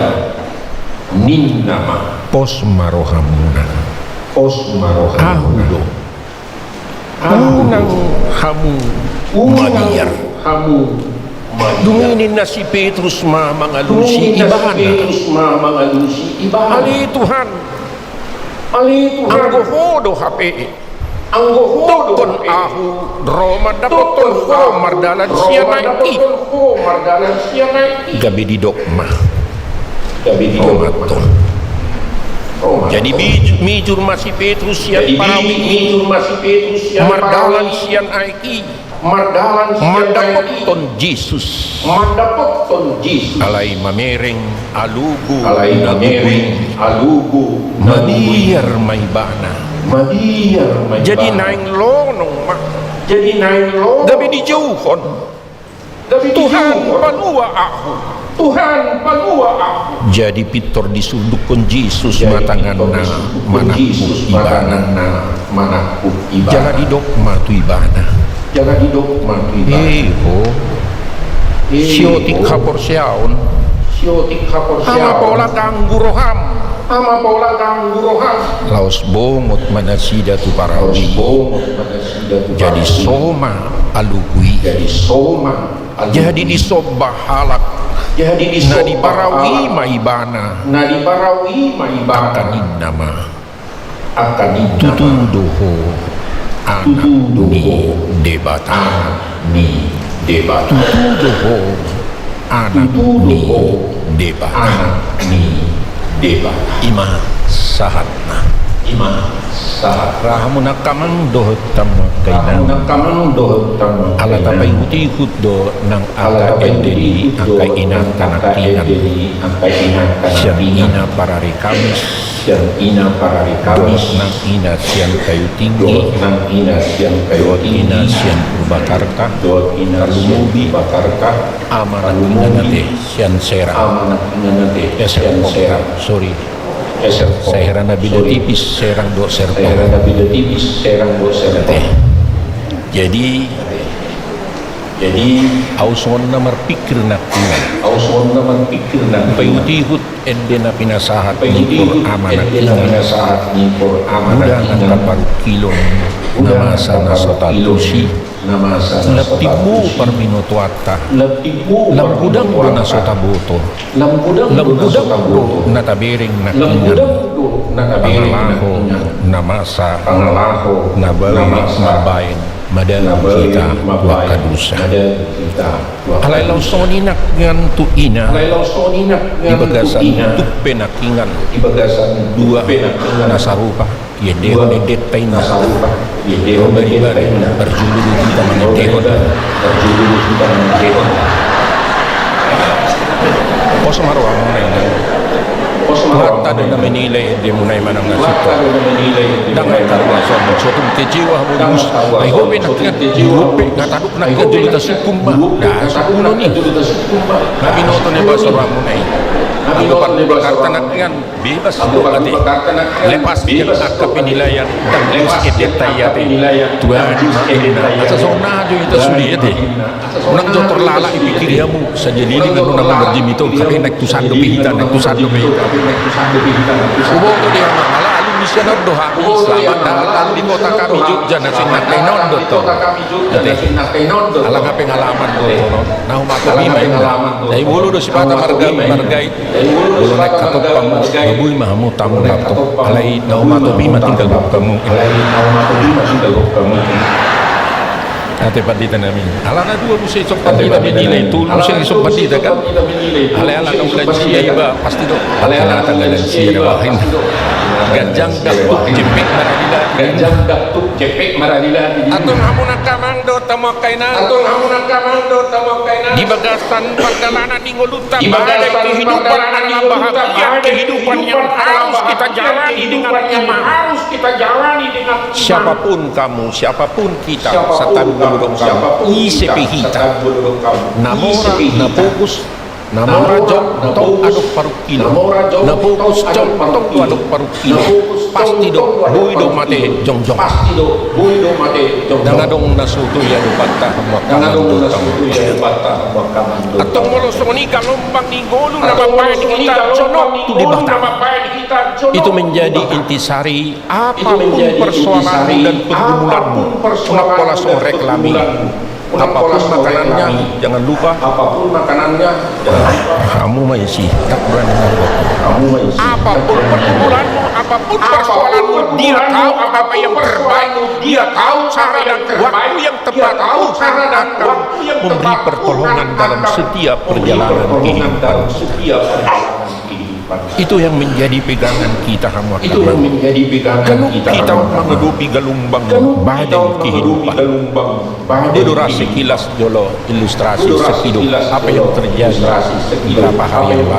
Ninna ma. Pos ma rohamuna. Pos ma rohamuna. Ahu do. Unang hamu mabiar. Unang hamu mabiar. Dung i ninna si Petrus ma mangalusi Ibana. Dung i ninna si Petrus ma mangalusi Ibana. Ale Tuhan. Ale Tuhan. Anggo Ho do hape. Anggo Ho do hape. Tongkon ahu ro mandapothon Ho mardalan sian aek i. Tongkon ahu ro mandapothon Ho mardalan sian aek i. Gabe didok ma. Gabe didok ma. Ro ma Tuhan. Ro ma Tuhan. Jadi bij-, mijur ma si Petrus sian parau i. Jadi bij-, mijur ma si Petrus sian parau i. Mardalan sian aek i. Mardalan sian aek i. Mandapothon Jesus. Mandapothon Jesus. Alai mamereng alogo. Alai mamereng alogo. Mabiar ma ibana. Mabiar ma ibana. Jadi naeng lonong ma. Jadi naeng lonong. Gabe dijouhon. Tuhan, palua ahu. Tuhan, palua ahu. Jadi pintor disundukhon Jesus ma tanganna manangkup ibana. Jala didok ma tu ibana. Jala didok ma tu ibana. E Ho. E Ho. Siotik haporseaon. Siotik haporseaon. Ama pola ganggu roham. Ama pola ganggu roham. Laos bongot ma nasida tu parau i. Laos bongot ma nasida tu parau i. Jadi so ma alogo i. Jadi so ma alogo i. Jadi disomba halak. Jadi disomba halak. Na di parau i ma ibana. Na di parau i ma ibana. Angka ninna ma. Angka ninna ma. Tutu do Ho Anak ni Debata. Tutu do Ho Anak ni Debata. Tutu do Ho Anak ni Debata. Anak ni Debata. I ma sahatna. I ma sahatna. Ra hamu nangkamang dohot hamu angka inang. Ra hamu nangkamang dohot hamu angka inang. Ala tapaihutihut do nang angka ende ni angka inang nangkiningan. Ala tapaihutihut do nang angka ende ni angka inang nangkiningan. Sian ina parari Kamis. Sian ina parari Kamis. Dohot nang ina sian Kayu Tinggi. Dohot nang ina sian Kayu Tinggi. Dohot ina sian Purbakarta. Dohot ina sian Purbakarta. Tarlumobi. Tarlumobi. Ama nangkiningan ate sian Serang. Ama nangkiningan ate sian Serang. Eh, Serpong. Sorry. Eh, Serpong. Sai hera na beda tipis Serang dohot Serpong. Sai hera na beda tipis Serang dohot Serpong. Ate. Jadi, jadi, au songon na marpingkir nangkiningan. Au songon na marpingkir nangkiningan. Paihutihut ende na pinasahat ni Pur Ama nangkiningan. Paihutihut ende na pinasahat ni Pur Ama nangkiningan. Godang angka parungkilon. Godang angka parungkilon. Na masa na so taantusi. Na masa na so taantusi. Lam timbo parbinotoanta. Lam timbo parbinotoanta. Lam godang do na so taboto. Lam godang do na so taboto. Lam godang do na tabereng nangkiningan. Lam godang do na tabereng nangkiningan. Pangalaho na masa. Pangalaho na masa. Na baen mambaen madao hita tu angka dosa. Na baen mambaen madao hita tu angka dosa. Alai laos songon i nangkiningan tu ina. Alai laos songon i nangkiningan tu ina. Di bagasan tuk pe nangkiningan. Di bagasan tuk pe nangkiningan. Dua na sarupa. Iendehon endenta inna. Ro ma ibana, parjolo do hita mangendehon. Pos ma rohamuna inna. Tuhanta do na menilai endemuna i manang na sintong. Ndang hata ruas on, so tung kecewa hamu. Ai ho pe nangkiningan, dope, nga tadok nangkiningan jolo tasungkun ma. Nda sungkunon i. Nga binoto na ibagas rohamuna i. Anggo parbubakarta nangkiningan. Bebas do ate. Lepas sian angka penilaian, ndang dos endenta i ate. Tuhan ma inna. Asa songon na jo hita sude ate. Unang jo torlala dipingkiri hamu, sadia leleng annon hamu marjimit on, hape naeng tu san dope hita, naeng tu san dope hita. Huboto di amang, ala alum ni sian on do hami, selamat datang di kota kami Jogja, na sian nangkiningan on do tong. Ate. Ala nga pengalaman do tong. Na humatopi ma inna. Sai molo do sipata marga, marga i. Molo naeng hatop hamu, maboi ma hamu tamu hatop. Alai na humatopi ma tinggal gok hamu. Ate pandita nami. Alana dua muse isop pandita menilai, tolu muse isop pandita kan. Alai ala na unggansia iba pasti do. Alai ala na unggansia iba. Ganjang daktuk jepek maralila. Ganjang daktuk jepek maralila. Antong hamu na amang dohot hamu angka inang. Antong hamu na amang dohot hamu angka inang. Di bagasan pardalanan ni ngolunta, badai kehidupan adalah bahagian kehidupan yang harus kita jalani dengan iman. Siapapun kamu, siapapun kita, santabi molo didok hamu, ise pe hita, na mora, na pogos, na mora jong tong adong parungkilon, na pogos jong tong adong parungkilon, pasti do boi do mate jongjong. Ndang adong na so toe adopanta hamu angka amang dohot hamu. Antong molo songon i galombang ni ngolu na mambahen hita jonok tu Debata. Itu menjadi intisari. Apapun persoalanmu dan pergumulanmu, unang pola so reklami. Apapun makanannya, jangan lupa. Apapun makanannya, jangan lupa. Hamu ma isi, ndang berani ngomong. Hamu ma isi. Apapun pergumulanmu, apapun persoalanmu, Dia tahu apa yang terbaik. Dia tahu cara dan waktu yang tepat untuk akan memberi pertolongan dalam setiap perjalanan kehidupan. Itu yang menjadi pegangan kita hamu angka amang. Kalau kita menghadapi gelombang badai kehidupan, dia do ra sekilas jolo ilustrasi sekilas apa yang terjadi berapa hari yang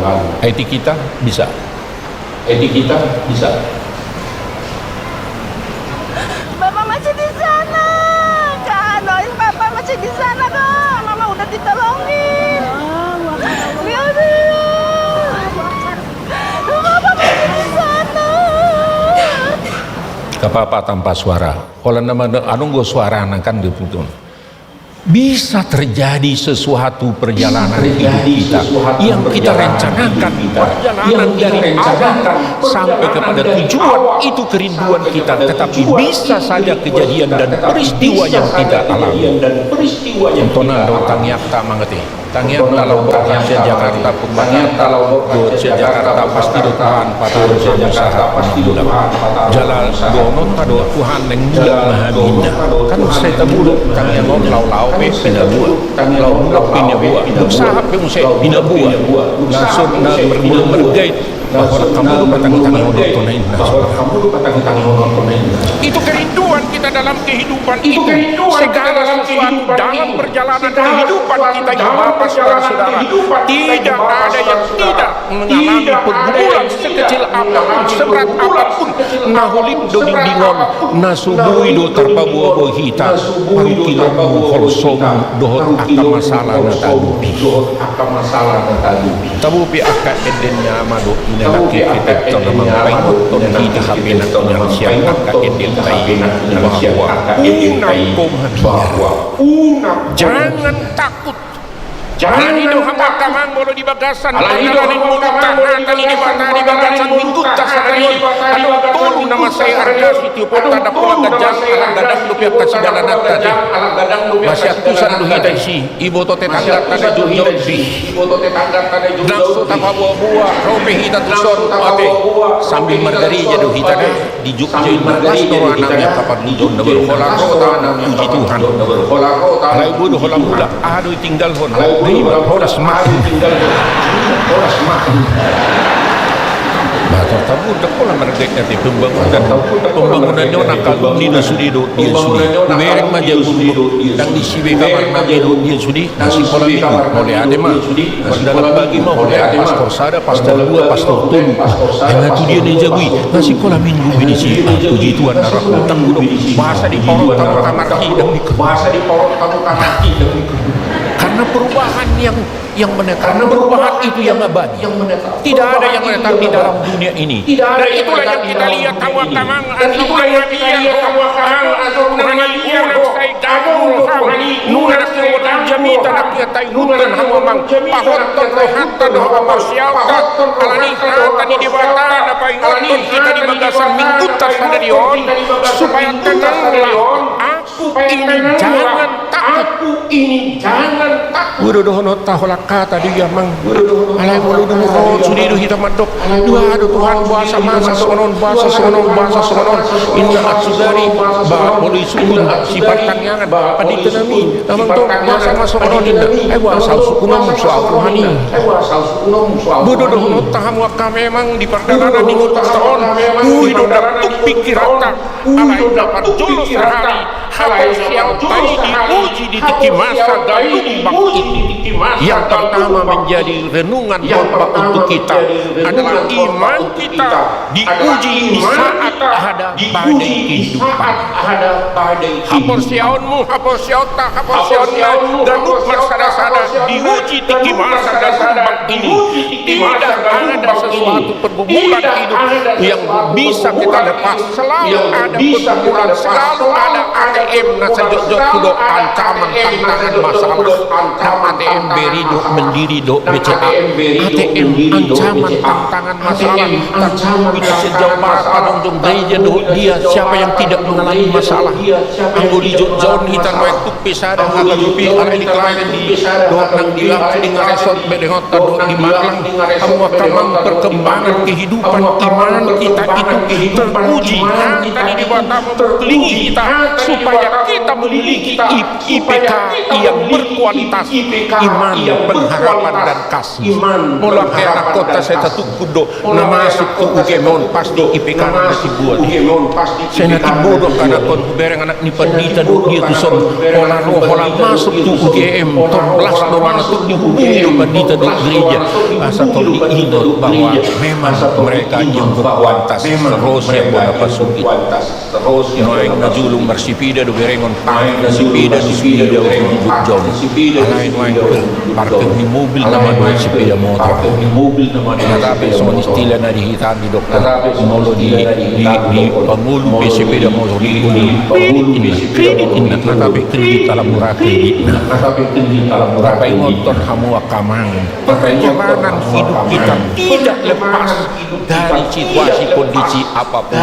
lalu. Atik hita bisa. Atik hita bisa. Mama masih di sana. Kak Noin, Papa masih di sana, Kak. Mama udah ditolongin. Lihat, lihat. Mama masih di sana. Gak apa-apa tanpa suara. Kalau nama anu, gue suara anak kan gitu. Bisa terjadi sesuatu perjalanan hidup kita yang kita rencanakan, perjalanan dari awal sampai kepada tujuan itu kerinduan kita, tetapi bisa saja kejadian dan peristiwa yang kita alami. Tontonan do tangiangta mangate. Tangiangta laho borhat sian Jakarta, pun Jakarta, dohot sian Jakarta pasti do Tuhan patarus hamu sahat. Jala dohononta do Tuhan naeng mulak ma hami ninna. Kan sai taboto tangiang on laho-laho pe pinaboa, laho mulak pe pinaboa, dung sahat pe muse pinaboa. Langsung na marmula margait. Bahwa hamu do patangiangta on, tontonan. Itu kerinduan kita dalam kehidupan itu. Segala sesuatu dalam perjalanan kehidupan kita ini, Bapak, Saudara, tidak ada yang tidak mengalami pergumulan sekecil apapun, seberat apapun. Na holip do dinding on, na so boi do tarpaboa-boa hita parungkilonmu, holsomu dohot angka masalah na tahadopi. Taboto pe angka ende ni ama dohot ina, nangkin tetap na mangkaingothon hita hape nangkiningan sian angka endenta i, bahwa unang ho mabiar. Jangan takut. Alani do hamu angka amang, molo di bagasan pardalanan ni ngolunta, hata ni Debata di bagasan Minggunta sadari on, adong tolu na mansai arga sitiopanta, ndang pola ganjang, ala gadang dope angka sidalananta, ate. Masiantusan do hita disi. Iboto tetangganta na jongjong di. Ndang so tapaboa-boa, ro pe hita tuson, ate. Sambil margareja do hita, na di Jogja i, las do roha nami angka panutun na baru holan ro ta, puji Tuhan. Alai boi do holan mulak, aha do ditinggalhon? Ima horas ma. Ba, tartabu ndang pola margait, ate, pembangunan. Pembangunan ni on angka alumni do sude dohot dia sude. Hubereng ma jabu, ndang disi be kamarna be dohot dia sude. Na sikola minggu, mauliate ma. Mardalan bagi ma, hubereng pastor sada, pastor dua, pastor tolu. Ai nga tu dia na jabu i? Na sikola minggu be disi. Ah, puji Tuhan, na ra hutangku do. Boasa dipaorot hamu kamarhi, ndang di. Karena perubahan yang yang menetap. Karena perubahan itu yang abadi. Tidak ada yang menetap di dalam dunia ini. Dan itulah yang kita lihat, hamu angka amang, antong na mabiar roha nami, unang sai ganggu roham. Nunga nangkin molo dung jamita nangkin hata ihuthon, hamu amang, pahothon rohanta dohot haporseaonta alani hata ni Debata na paingothon hita di bagasan Minggunta sadari on, supaya tenanglah aku ini, jangan takut. Aku ini jangan takut. Boha do dohononta holan hata do i, amang? Alai molo dung ro sude do hita mandok, boha do Tuhan, boasa masa songon on, boasa songon on, boasa songon on, ninna. Sugari ba molo isungkun si partangiangan, pandita nami, amang, tong, boasa ma songon on, ninna. Ai boasa husungkun hamu, so au Tuhan i. Boha do dohononta hamu angka amang, di pardalanan ni ngolunta on, boi do ndang tuk pingkiranta. Alai na parjolo sahali, haporseaonta i diuji di tingki masa galumbang i. Yang pertama menjadi renungan khotbah untuk kita adalah iman kita diuji di saat ada badai kehidupan. Haporseaonmu, haporseaonta, haporseaonna ganup marsadasada diuji tingki masa galumbang ini. Tidak ada sesuatu pergumulan hidup yang bisa kita lepas. Selalu ada pergumulan, selalu ada A T M na sai jotjot tu do ancaman, tantangan, masalah. Nang A T M beri dohot mendiri dohot B C A. A T M ancaman, tantangan, masalah. Tarlumobi di Jawa Barat, jongjong gereja dohot dia, siapa yang tidak mengalami masalah? Anggo di jotjot hita nuaeng tuk pe sada hata dope, alai di Klaten dohot nang di Lampung, di Ngareson, Bedengon, dohot di Malang, hamu angka amang, perkembangan kehidupan iman kita itu teruji. Hata ni Debata mengkelilingi kita supaya kita memiliki I-, I P K yang berkualitas, iman, pengharapan, dan kasih. Molo angka anakhonta sai tatungkun do na masuk tu U G M on, pasti I P K-na na timbo. Sai na timbo do angka anakhon, hubereng anak ni pandita dohot dia tuson, holan ro, holan masuk tu U G M, tong las do rohana, tung dihubungi do pandita dohot gereja, asa tong diingot bahwa memang mereka yang berkualitas, seterusnya bona pasogit. Nuaeng na jolo marsipida do berengon, pang na sipida ni sipida do berengon jotjot. Alai nuaeng parkir ni mobil nama dohot sipida motor. Natape songon istilah na di hita ni dokter, molo di, di, dipangolu pe sipida motor i, kredit ninna, kredit ninna, natape kredit ala mura kreditna. Tapaingothon hamu angka amang, perjalanan hidup kita tidak lepas dari situasi kondisi apapun,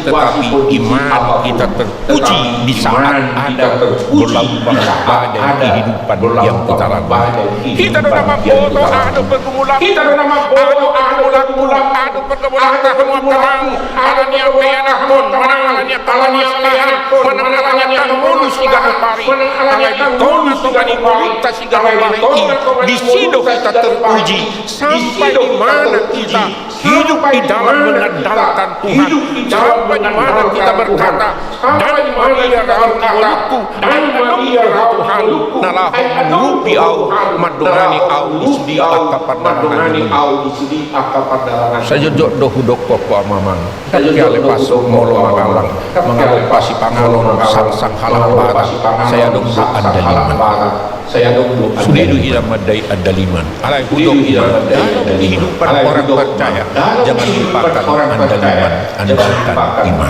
tetapi iman kita teruji di saat ada gelombang badai kehidupan yang kita lalui. Hita do na mamboto aha do pergumulan, aha do pergumulan, aha do pergumulan, hamu angka amang. Ala ni angka anakhon, manang ala ni angka masalah, manang ala ni angka ngolu siganup ari, alai di tongatonga ni ngolunta siganup ari i, disi do hita teruji. Sampai di mana kita hidup di dalam mengandalkan Tuhan? Sampai di mana kita berkata, "Damang ma di rohangku, Tuhan, na laho mangurupi ahu, mandongani ahu di sude angka pardalanan." Sai jotjot do hudok ho, amang. Ndang hea lepas molo mangallang, mangallang pasi pangalon, sangsang halak Batak, sai adong do andaliman. Sude do hita mandai andaliman. Alai hudok ma, dalam kehidupan orang percaya, jangan lupakan andaliman, andalkan iman.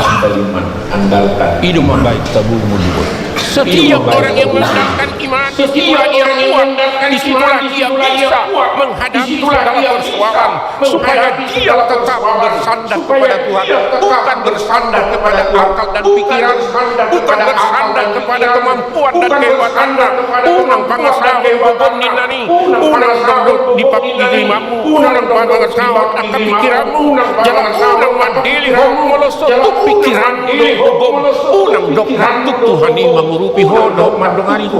I do mambahen tabungul, Ibu. Setiap orang yang mengandalkan iman, disitulah ia kuat, disitulah ia bisa menghadapi segala persoalan. Supaya dia tetap bersandar kepada Tuhan, bukan bersandar kepada akal dan pikiran, bukan bersandar kepada kemampuan dan kehebatanna. Unang pangasahon gogo ninna i, unang dok di pangkirimangmu, unang pangasahon angka pikiranmu, jala unang mandele ho molo so tuk pikiranmu dohot gogom, unang dok tuk Tuhan i mangurupi ho dohot mandongani ho.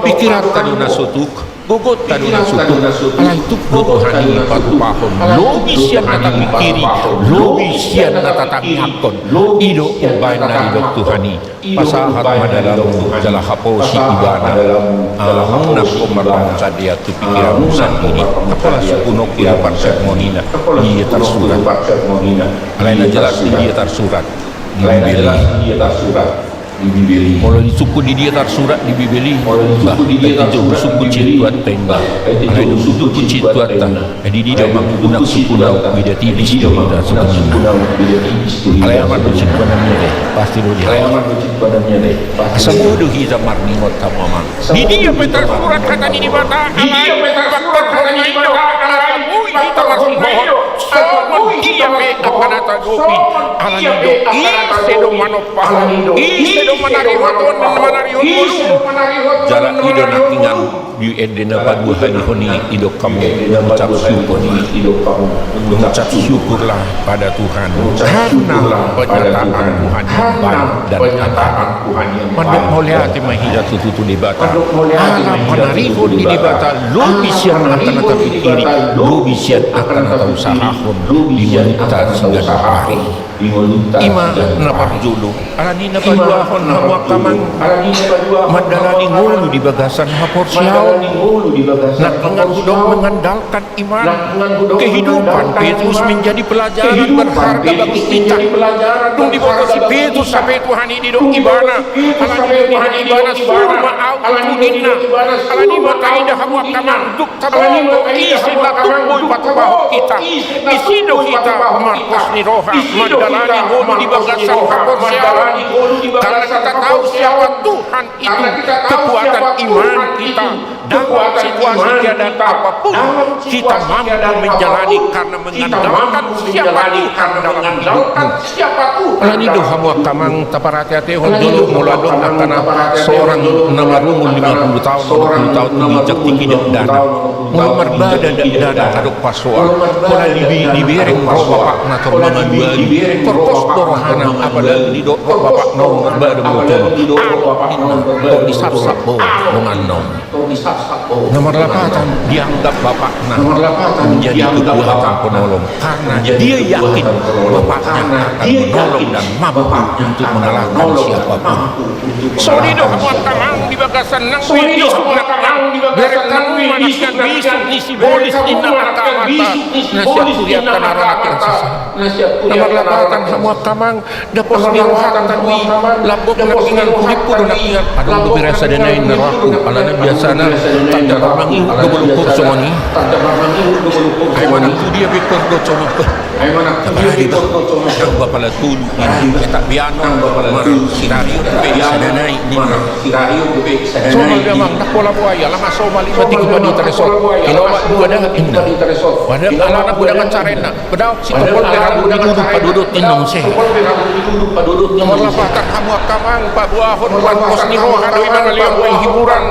Pikiranta do na so tuk, gogonta do na so tuk, alai tuk do Tuhan i patupahon. Lobi sian na tapikiri, lobi sian na tatangiangkon. I do umbahen na didok Tuhan i, pasahat ma dalanmu jala haposi ibana. Unang ho marpangunsandean tu pikiranmu sandiri. Pola sungkunonku di parsermonina, di dia tarsurat. Alai na jelas di dia tarsurat? Di Bibel i. Molo disungkun di dia tarsurat di Bibel i, bah, ito husungkun sintuanta i, bah. Alai dung husungkun sintuanta, eh, di dia ma unang sungkun ahu, beda tipis tu hita sungkunanna. Alai amang do sungkunanna i, pasti do dia. Asa boi do hita marningot, amang. Di dia pe tarsurat hata ni Debata, alai, asa boi hita marningot. Songon dia Ia pe angka na tadopi, alani do ise do manompa, ise do manarihon, manarihon ngolu. Jala i do nangkiningan di ende na paduahalihon i, i do hamu mengucap syukur. Mengucap syukurlah pada Tuhan karena pernyataan Tuhan yang baik dan nyata. Mandok mauliate ma hita tutu tu Debata ala panarihon ni Debata, lobi sian angka na tapingkiri, lobi sian angka na tausahahon di ngolunta siganup ari. I ma na parjolo. Alani na paduahon hamu angka amang, mandalani ngolu di bagasan haporseaon, nangkiningan hudok mengandalkan iman. Kehidupan Petrus menjadi pelajaran berharga bagi kita. Dung diboto si Petrus hape Tuhan i, didok ibana, alani i didok ibana, suru ma ahu tutu ninna. Alani i ma taida hamu angka amang, dung taboto ise na tumpu patupahon hita, disi do hita marpos ni roha mandalani ngolu di bagasan haporseaon. Karena kita tahu siapa Tuhan itu, kekuatan iman kita. Dalam situasi keadaan apapun, kita mampu menjalani karena mengandalkan siapa Tuhan dalam hidupmu. Alani i do hamu angka amang, taparateatehon jolo molo adong angka na seorang na marumur lima puluh taon, onom puluh taon, di ginjang tingki dakdanak, molo marbada dakdanak, adong pasoal. Pola dibe-, dibereng ro bapakna tor mangalualu, tor pos do rohana, apalagi didok ro bapakna on marbada molo tolu. Tor disapsap do donganna on. Na marlapatan dianggap bapakna menjadi kekuatan penolong, karena dia yakin bapaknya akan menolong dan mampu untuk mengalahkan siapapun. Songon i do hamu angka amang, di bagasan nang bisuk na bereng hamu ma nangkiningan bisuk ni sibolis, ninna angka amanta na sian Hurianta na ro nangkin sisa. Na marlapatan hamu angka amang, da pos ni rohangku i, lambok nangkiningan, pudippu do nangkiningan. Adong dope ra sada nai na rohangku, alana biasana tanda marmangihut do bolongku songon i. Ai manang tu dia pe ingkon do songon i. Apalagi ba, ndang bapala tolu, ninna. Tapi anon marsirario dope sada nai, ninna. Somal do amang, ndang pola buaya, lama somal i ma tingki padi tareso. Kilo ma dua da, ninna. Padahal alana godang acara, ninna. Bedaok sitopol pe rambu diduduk padodot, ninna muse. Na marlapatan hamu angka amang, paboahon marpos ni roha do i, mangalehon hiburan.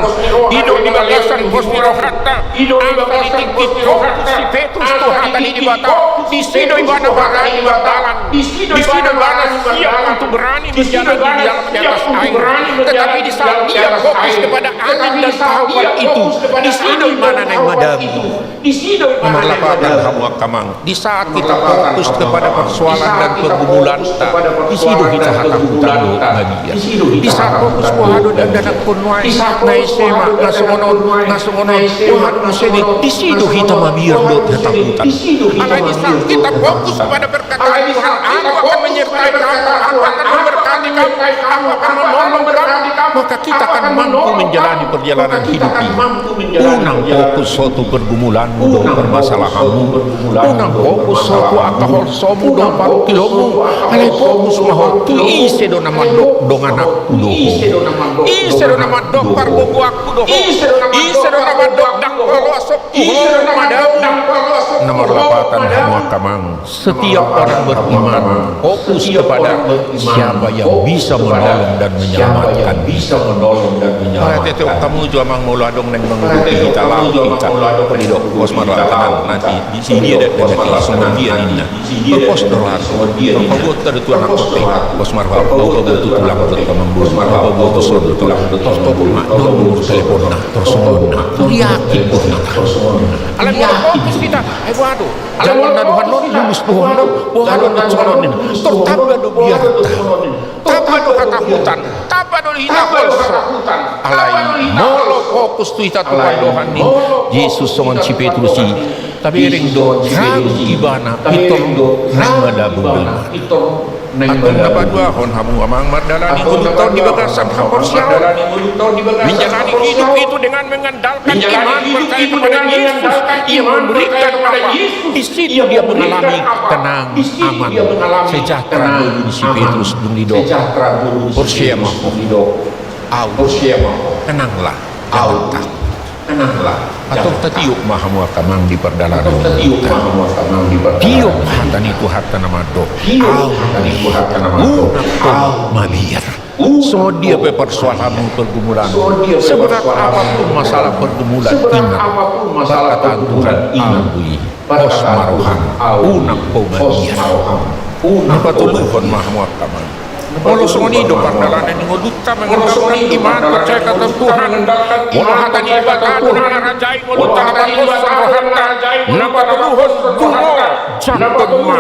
I do di bagasan pos ni rohanta. Angka di tingki fokus si Petrus tu hata ni Debata. Disi do ibana berani mardalan. Disi do ibana siap untuk berani menjalani di dalam, di atas air. Tetapi di saat ia fokus kepada angin dan tawanan itu, disi do ibana naeng madabu. Na marlapatan hamu angka amang, di saat kita fokus kepada persoalan dan pergumulanta, disi do hita hatahutan dohot mabiar. Di saat fokus boha do dakdanak on nuaeng, na ese ma, na songon on, na songon on, boha do muse be, disi do hita mabiar dohot hatahutan. Alai di saat kita fokus pada perkataan Tuhan, Aku akan menyertai kamu, Aku akan memberkati kamu, Aku akan menolong kamu, maka kita akan mampu menjalani perjalanan hidup ini. Unang fokus ho tu pergumulanmu dohot permasalahanmu. Unang fokus ho tu angka holsomu dohot parungkilonmu. Alai fokus ma ho tu ise do na mandok dongananku do ho. Ise do na mandok parboaku do ho. Ise do na mandok ndang paloasonku ho madabu. Na marlapatan hamu angka amang. Setiap orang beriman fokus kepada siapa yang bisa menolong dan menyelamatkan. Marhite-hite hamu jo amang, molo adong naeng mangudupi hita, laho hita. Pos ma roha, tenang, nanti di sini ada, ada, songon dia ninna. Pos do roha, paboa do tu anakkonta. Pos ma roha, paboa tu tulang dohot amangboru, paboa tu son dohot tulang, tor topot ma, dohot nomor teleponna, tor songon on. Tor yakin do hita. Alai molo fokus hita, ai boha do? Jala na dohonon, lulus dohonon, boha do na songon on ninna. Tor tamba do biarta. Tamba do hatahutan. Tamba do hita holso. Alai molo fokus tu hita tu pandohan ni Jesus songon si Petrus i, tabereng do ragu ibana, pintor naeng madabu do ibana. Antong na paduahon hamu amang, mardalani ngolunta on di bagasan haporseaon. Menjalani hidup itu dengan mengandalkan iman percaya kepada Yesus yang memberikan apa. Di situ dia mengalami tenang, aman, sejahtera. Ngolu ni si Petrus dung didok, porsea ma ho, ahu, tenanglah, jangan takut. Tenanglah. Atau tatiop ma hamu angka amang di pardalanan. Atau tatiop ma hamu angka amang di pardalanan. Tiop hata ni Tuhanta na mandok. Tiop hata ni Tuhanta na mandok. Unang ho mabiar. Songon dia pe persoalanmu, pergumulanmu, seberat apapun masalah pergumulan, ingat, perkataan Tuhan, ahu i, pos ma roham, unang ho mabiar. Na patoluhon ma hamu angka amang. Molo songon i do pardalanan ni ngolunta, mengandalkan iman, percaya atas Tuhan. Molo hata ni Debata do na mangarajai ngolunta, na pahoshon rohanta, na patoluhon, dungo, jangkon ma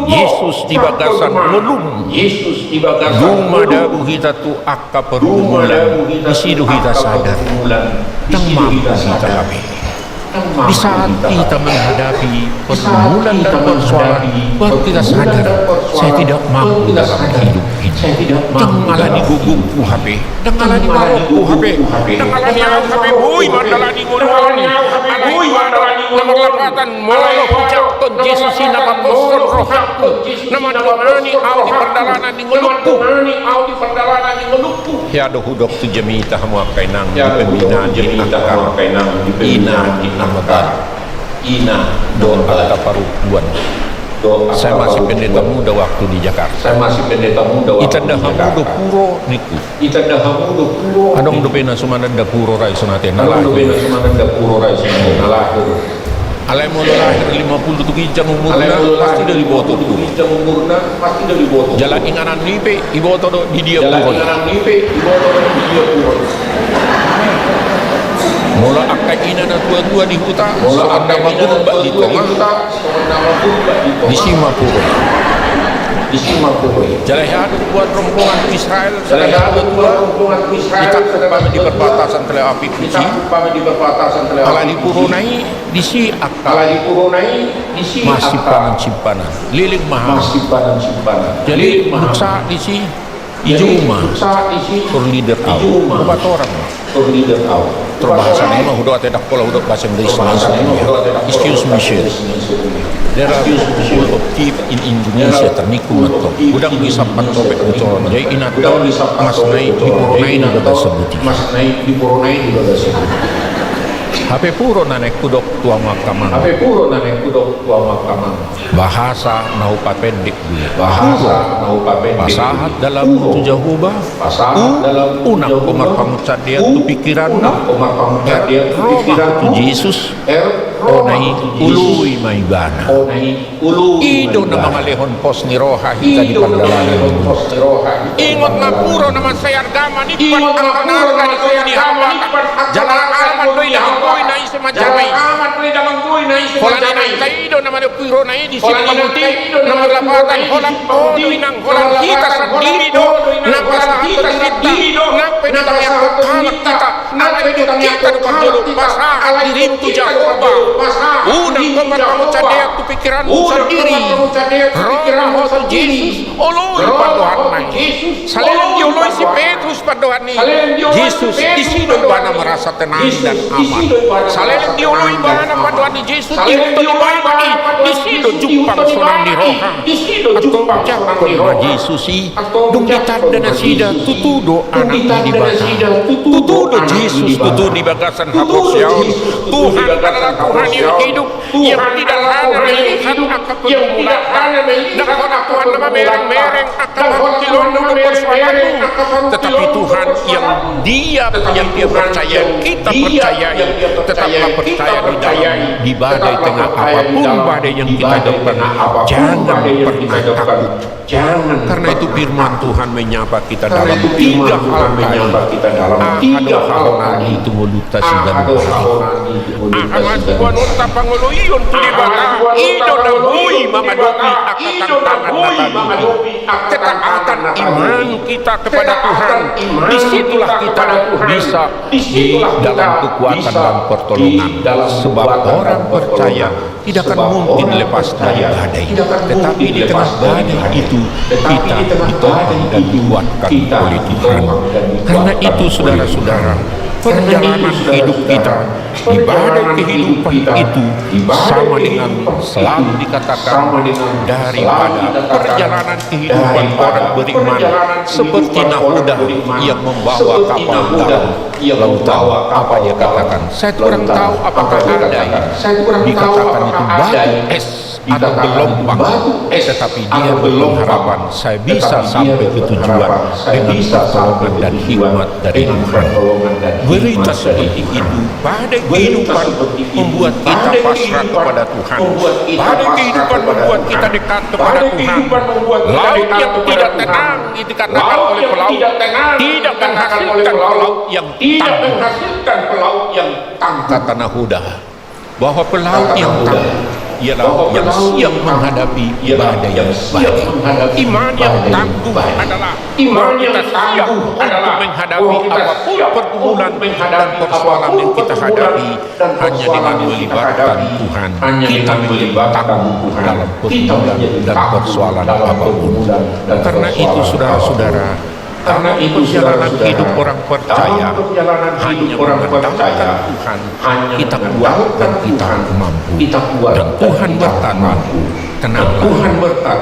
Jesus di bagasan ngolum. Jesus di bagasan ngolum. Dung madabu hita tu angka pergumulan, disi do hita sadar, ndang mampu hita lape. Di saat hita menghadapi pergumulan dan persoalan, baru kita sadar, saya tidak mampu dalam hidup ini. Ndang ala ni gogongku hape, ndang ala ni marokku hape, ndang ala ni ahu hape boi mandalani ngolu on. Alai Tuhan, na marlapatan molo hujangkon Jesus i na pahoshon rohangku, na mandongani ahu di pardalanan ni ngolungku. Hea do hudok tu jamita hamu angka inang di pembinaan ni angka ina dohot angka parungguan. Saya masih pendeta muda waktu di Jakarta. Itanda hamu do puro ningku. Adong dope na so mananda puro rai songon ahu, na lahir. Alai molo lahir lima pulu tu ginjang umurna, pasti do diboto puro. Jala inganan ni i pe diboto do di dia puro i. Molo angka ina na tua-tua di huta, songon na magurbat di tonga, disi ma puro i. Jala hea do tuat rombongan tu Israel, songon na tua-tua, ditakup ma di perbatasan Tel Apip i. Ala di purona i, disi angka masimpanan-simpanan. Leleng ma hamu. Jadi, dung sahat disi, ijo ma, tor leader ahu. Hupatorang ma. Tor bahasa na i ma hudok, ate, ndang pola hudok bahasa Inggris. Excuse me, sir. There are people of thief in Indonesia, tar ningku ma antong. Godang do isap antong pe hutoron. Jadi inanta, mas na i di purona i do gabe sabuti. Hape puro na naeng hudok tu hamu angka amang. Bahasa na hupapendek do i. Puro. Pasahat dalanmu tu Jahowa. Unang ho marpangunsandean tu pingkiranmu. Her ro ma tu Jesus. Ona i, oloi ma Ibana. I do na mangalehon pos ni roha hita di pardalanan. Ingot ma, puro na mansai arga manimpan angka na arga ni ngolu ni hamba. Jala aman do i dang boi na ise manjamai. Holan inanta i do na manjamai purona i, disi do pamuti, na marlapatan holan ho do inang, holan hita sandiri do na pasahathon dirinta. Nang pe ditangiangkon halak hita, alai hita do parjolo pasahat dirim tu Jahowa. Unang ho marpangunsandean tu pingkiranmu sandiri. Ro ma ho tu Jesus, oloi pandohanna i. Saleleng dioloi si Petrus pandohan ni Jesus, disi do ibana merasa tenang dan aman. Saleleng dioloi ibana pandohan ni Jesus, diihuthon ibana i, disi do jumpang sonang ni roha. Antong jangkon ma Jesus i. Dung ditanda nasida, tutu do Anak ni Debata. Tutu do Jesus, tutu di bagasan haporseaon. Tuhan adalah Tuhan yang hidup, yang tidak hanya melihat angka pergumulan. Ndang hona Tuhan na mamereng-mereng angka parungkilonmu dohot parsoalanmu. Tetapi Tuhan yang dia, yang dia percaya, kita percayai. Tetaplah percaya di dalam, di badai, tengah apapun badai yang kita hadapkan. Jangan pernah takut. Karena itu firman Tuhan menyapa kita dalam tiga hal tadi. Aha do hahonaon ni ngolunta siganup ari? Aha ma siboanonta pangoloion tu Debata? I do na boi mangadopi angka tantangan na tagogo. Ketaatan iman kita kepada Tuhan. Disitulah kita bisa di dalam kekuatan dan pertolongan. Sebab orang percaya tidak akan mungkin lepas dari badai. Tetapi di tengah badai itu, kita ditopang dan dikuatkan oleh Tuhan. Karena itu, saudara-saudara, perjalanan hidup kita di badai kehidupan itu sama dengan selalu dikatakan daripada perjalanan kehidupan orang beriman seperti nahoda yang membawa kapal dalam lautan. Apa dia katakan? Saya kurang tahu apakah ada ini. Dikatakan itu batu es atau gelombang, tetapi dia berpengharapan saya bisa sampai ke tujuan dengan pertolongan dan hikmat dari Tuhan. Berita seperti itu, badai kehidupan membuat kita pasrah kepada Tuhan. Badai kehidupan membuat kita dekat kepada Tuhan. Laut yang tidak tenang, dikatakan oleh pelaut, tidak menghasilkan pelaut yang tangguh. Kata nahoda bahwa pelaut yang tangguh ialah yang siap menghadapi badai-badai. Iman yang tangguh adalah bahwa kita siap untuk menghadapi apapun pergumulan dan persoalan yang kita hadapi, hanya dengan melibatkan Tuhan kita menjadi tangguh dalam pergumulan dan persoalan apapun. Karena itu, saudara-saudara, dalam perjalanan hidup orang percaya, hanya mengandalkan Tuhan, kita kuat dan kita mampu. Dan Tuhan berkata, tenanglah,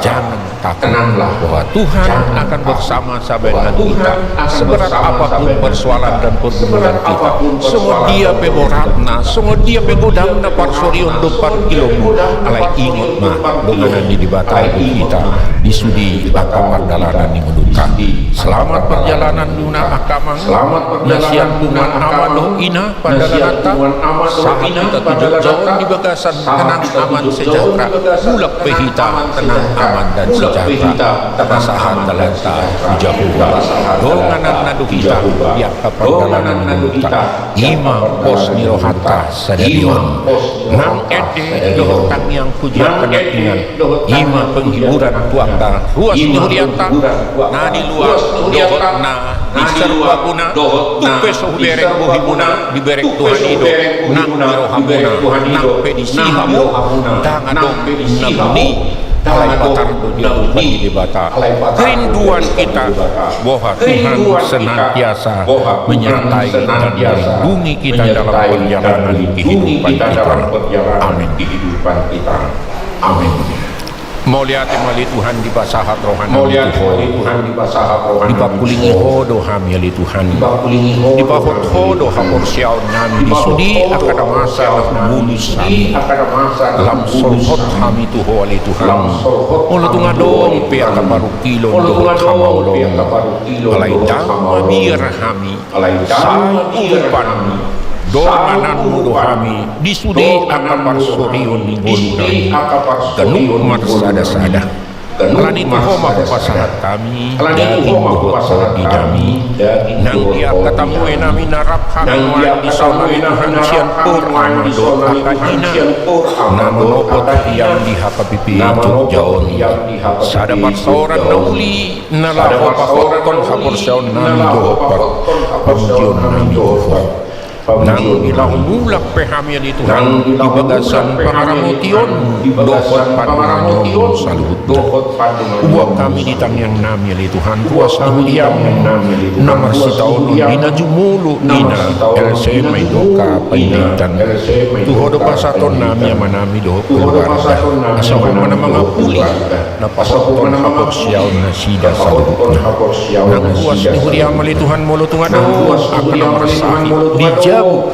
jangan takut, bahwa Tuhan akan bersama-sama dengan kita. Seberat apapun persoalan dan pergumulan kita, songon dia pe boratna, songon dia pe godangna parsorion dohot parungkilonmu, alai ingot ma, donganan ni Debata do hita di sude angka pardalanan ni ngolunta. Selamat perjalananmuna angka amang. Na sian punguan ama dohot ina pardalananta, sahat hita tu jotjot on di bagasan tenang, aman, sejahtera. Mulak pe hita tenang, aman, dan sejahtera, tapasahat dalanta tu Jahowa. Dongananna do hita di angka pardalanan ni ngolunta. I ma pos ni rohanta sadari on. Nang ende dohot tangiang pujian panantian, i ma penghiburan tu angka ruas ni hurianta, na di luat dohot na di sarbaguna. Tung pe so hubereng bohimuna, dibereng Tuhan i do nang di rohamuna. Nang pe disi hamu, ndang adong na buni, alai patar do di adopan ni Debata. Kerinduan kita, boha Tuhan senantiasa menyertai dan melindungi kita dalam perjalanan kehidupan kita. Amin. Mauliate ma ale Tuhan, dipasahat roham tu Ho. Dipangkulingi Ho do hami ale Tuhan. Dipahot Ho do haporseaonnami di sude angka na masa na humolus hami. Lam solhot hami tu Ho ale Tuhan. Molo tung adong pe angka parungkilon dohot hamaolon, alai ndang mabiar hami. Sai urupan dongananmu do hami di sude angka parsorion ni ngolunami ganup marsadasada. Alani i tu Ho ma hupasahat hami daging dohot tondi nami. Nang di angka tamuenami na rap hami nuaeng dison ale Tuhan, sian por ama dohot angka ina, na manopot hami di H K B P Jogja on, sada parsaoran na uli na laho pahothon haporseaonnami dohot par-, parmujionnami tu Ho. Nang di laho mulak pe hami ale Tuhan di bagasan pangaramotionmu dohot panduaonmu saluhutna. Huboan hami di tangiangnami ale Tuhan ruas ni huriam na marsitaonon di na jumolo, di na L C M Indokap Panjaitan. Tu Ho do pasahatonnami amanami dohot keluarga, asa Ho ma na mangapuli na pahothon haporseaon nasida saluhutna. Nang ruas ni huriam ale Tuhan, molo tung adong angka na marsahit di jabu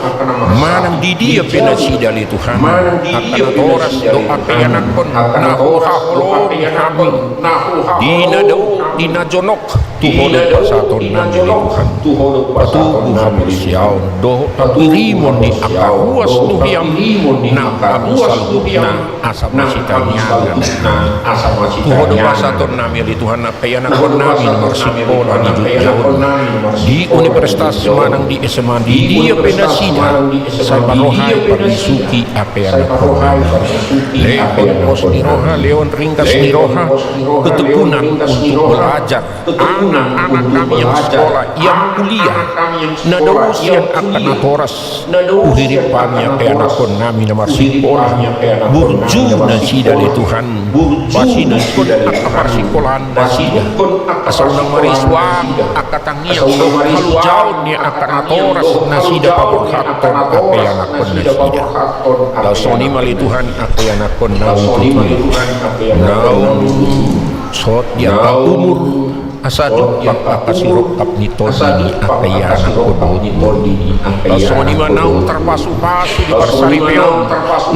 manang di dia pe nasida ale Tuhan, angka natoras dohot angka ianakhon na huhaholongi hami di na dao, di na jonok. Tu Ho do pasahatonnami ale Tuhan patogu haporseaon dohot paturimon ni angka ruas ni huriam nang hami saluhutna asa marsitangiangan. Tu Ho do pasahatonnami ale Tuhan angka ianakhonnami na marsikola di Jogja on, di universitas manang di S M A, di dia pe nasida, sai parrohai, parbisuhi angka ianakhonnami. Lehon pos ni roha, lehon ringgas ni roha, ketekun untuk belajar. Angka anakkami yang sikola, yang kuliah, na dao sian angka natoras, huhirim hami angka ianakkonnami na marsikola, burju nasida ale Tuhan, pasinungkun angka parsikolaan nasida, asa unang marisuang angka tangiang dohot halojaon ni angka natoras nasida paborhathon angka ianakkon nasida. Laos songon i ma ale Tuhan angka ianakkonnami tutu, naung sot di angka umur, asa jumpang angka sirongkap ni tondi ni angka ianakkon dohot boru. Laos songon i ma naung tarpasupasu di parsaripeon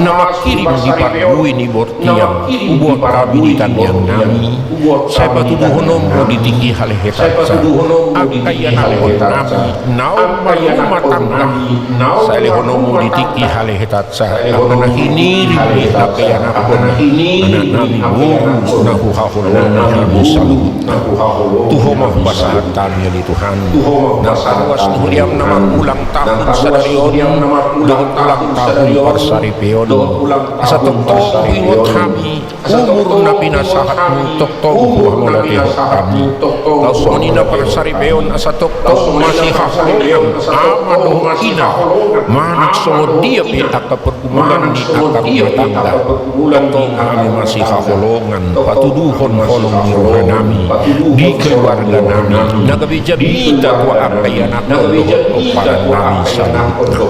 na mangkirim di parbue ni bortian, huboan hami di tangiangnami, sai patuduhononmu di tingki halehetansa angka ianakkonnami naung marrumah tangga. Sai lehononmu di tingki halehetansa angka na hinirim ni angka ianakkon, anaknami boru na huhaholongi hami saluhutna. Tu Ho ma hupasahat hami ale Tuhan, nang ruas ni huriam na marulang tahun sadari on dohot ulang tahun parsaripeon, asa tongtong huingot hami umur na pinasahatmu, tongtong huhamauliatehon hami. Laos songon i na parsaripeon asa tongtong masihaholongan ama dohot ina, manang songon dia pe angka pergumulan ni angka rumah tangga, tongtong hami masihaholongan patuduhon holong ni rohanami di keluarganami na gabe jamita tu angka ianakkon dohot pomparan nami saluhutna.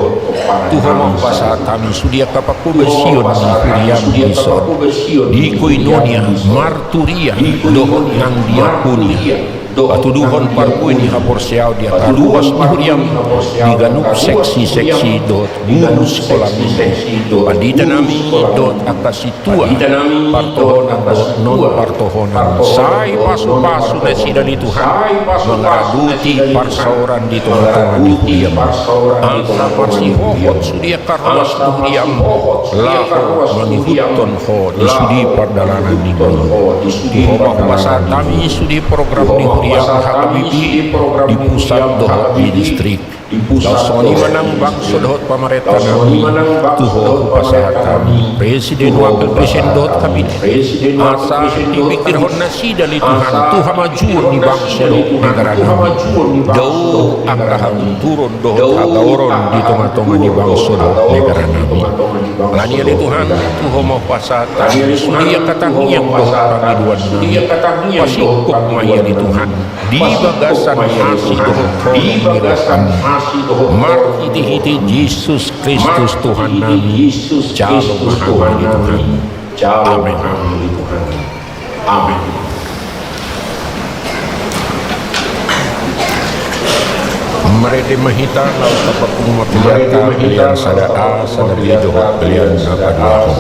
Tu Ho ma hupasahat hami sude angka panghobasion ni huriam dison, di koinonia, marturia dohot nang diakonia, patuduhon parbue ni haporseaon di angka ruas ni huriam di ganup seksi-seksi dohot guru sikola minggu, panditanami dohot angka sintua partohonan dohot non partohonan, sai pasupasu nasida ale Tuhan mangaradoti parsaoran di tonga-tonga ni huriam, asa marsihohot sude angka ruas ni huriam laho mangihuthon Ho di sude pardalanan ni ngolu. Tu Ho ma hupasahat hami sude program ni huriam H K B P di pusat dohot di distrik. Laos songon i ma nang bangso dohot pamarentanami, tu Ho hupasahat hami presiden, wakil presiden dohot kabinet, asa dipingkirhon nasida ale Tuhan tu hamajuon ni bangso dohot negaranami. Dao angka hagunturon dohot hagaoron di tonga-tonga ni bangso dohot negaranami. Alani i ale Tuhan, tu Ho ma hupasahat hami sude angka tangiang dohot pangidoannami. Pasingkop ma i ale Tuhan di bagasan asi dohot holong ni roham, marhite-hite Jesus Kristus Tuhannami. Jalo ma hami ale Tuhan. Amen. Amen. Marende ma hita, laos tapapungu ma pelean, pelean sada A, sada B dohot pelean na paduahon.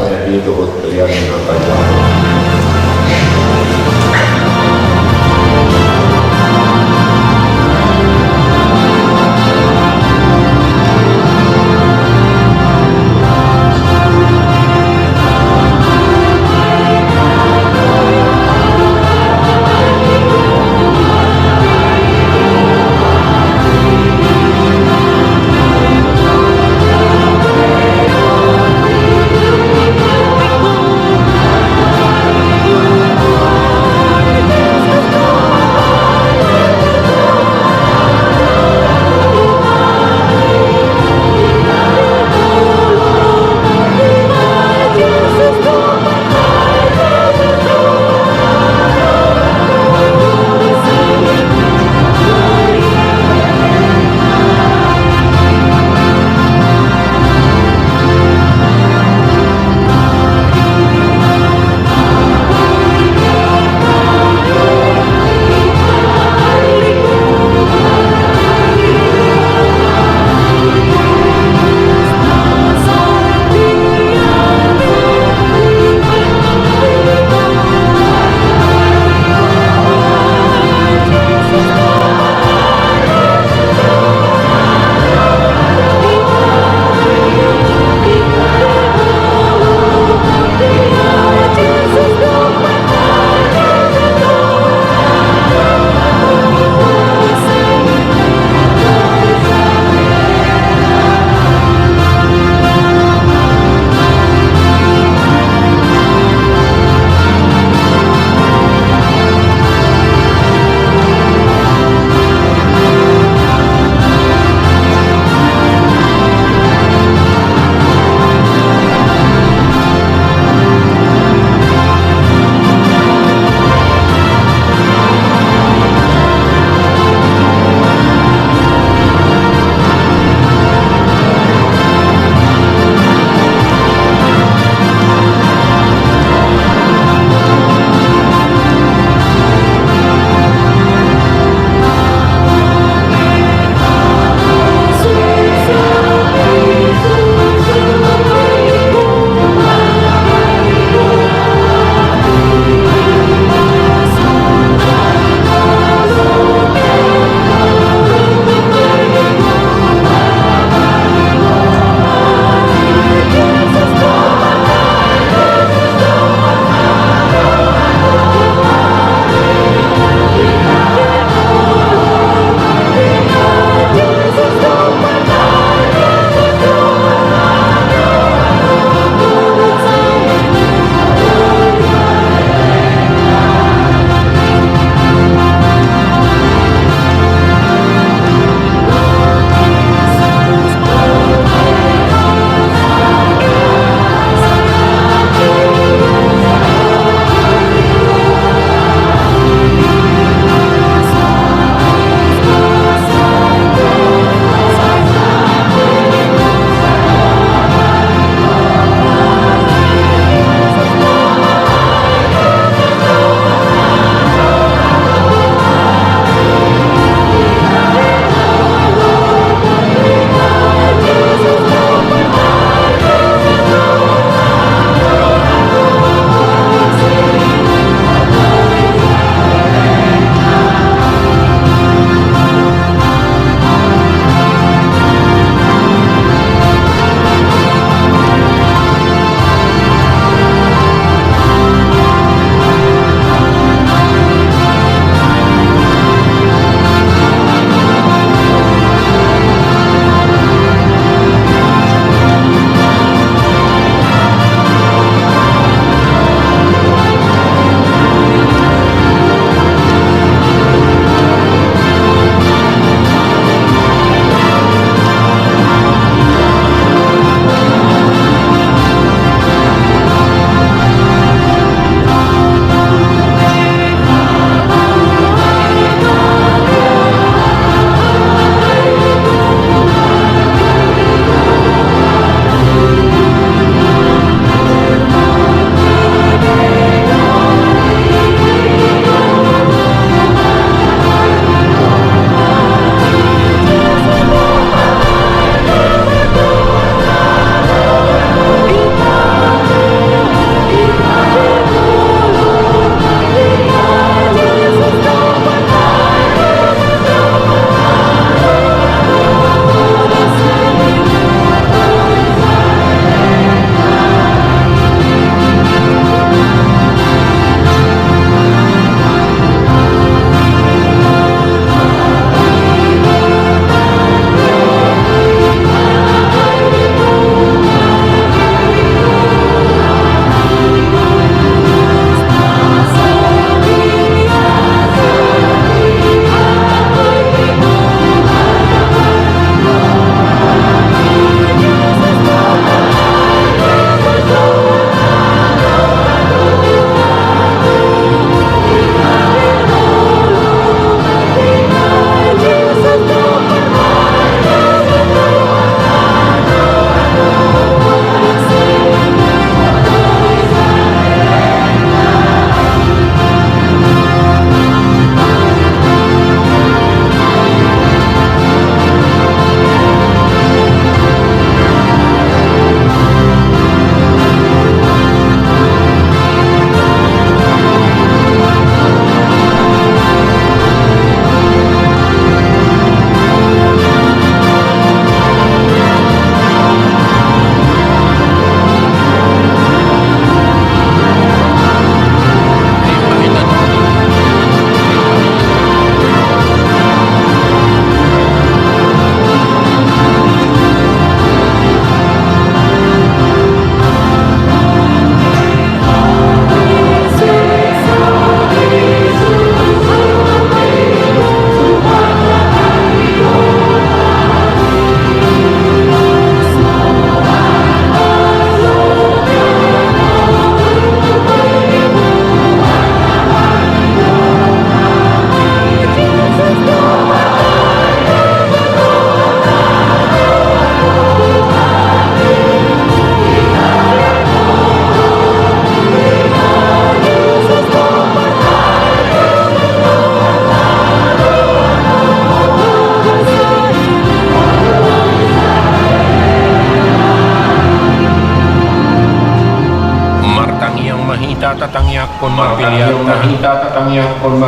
Hita tatangiangkon ma peleanta.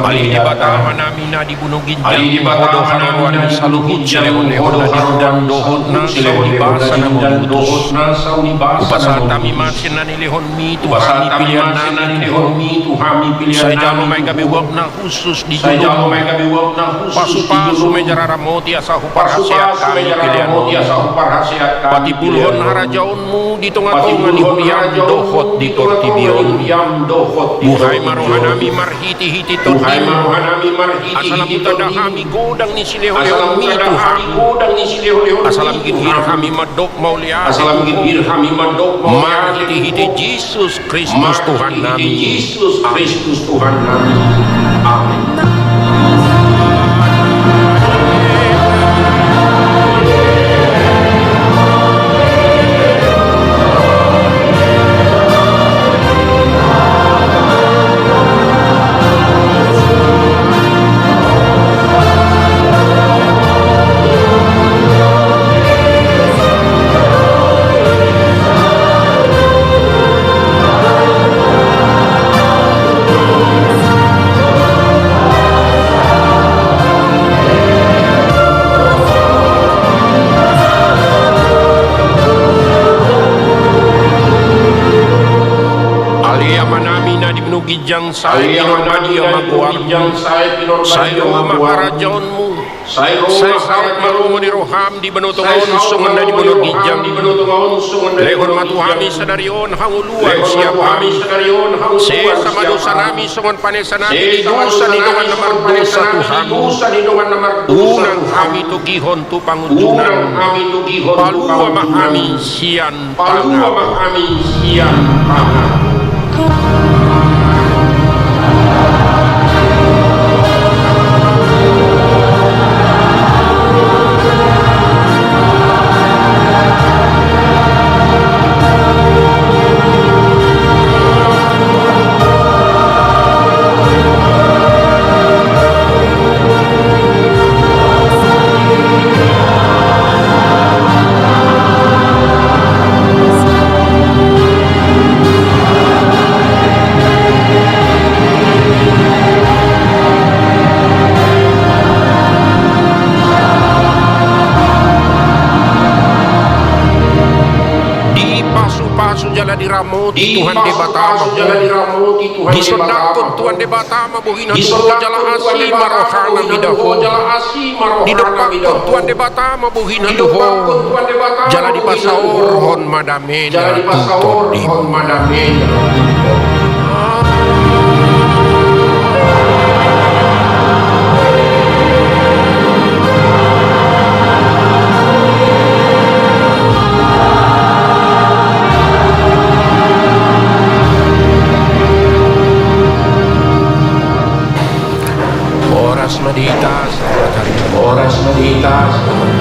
Ale Debata Amanami na di banua ginjang, Ho do haroroan ni saluhut silehonlehon na diundang dohot na saur ni basa na boi diutus. Hupasahat hami ma sian na nilehonMi tu hami peleannami. Sai jalo ma i gabe uap na hushus di ngolungmi. Pasupasu ma i jala ramoti asa huparhaseat hami peleanMi. Patimbulhon harajaonMu di tongatonga ni huriaM dohot di portibi on. Buhai ma rohanami marhitehite TondiM. Asa lam hutanda hami godang ni silehonlehonMi tu hami. Asa lam ginhir hami mandok mauliate tu Ho, marhitehite Jesus Kristus Tuhannami. Amen. Ale Amanami na di banua ginjang, sai pinarbadia ma goarMu. Sai ro ma harajaonMu. Sai saut ma lomo ni rohaM di banua tonga on songon na di banua ginjang. Lehon ma tu hami sadari on hangoluan siapari. Sesa ma dosanami songon panesanami di dosa ni dongan na mardosa tu hami. Unang hami togihon tu pangunjunan. Palua ma hami sian pangago. Dipasupasu jala diramoti Tuhan Debata ma ho. Disondangkon Tuhan Debata ma bohina tu ho jala asi ma rohana mida ho. Didompakkon Tuhan Debata ma bohina tu ho jala dipasaorhon ma damena tu tondim. Horas ma di hita, selamat hari. Horas ma di hita, selamat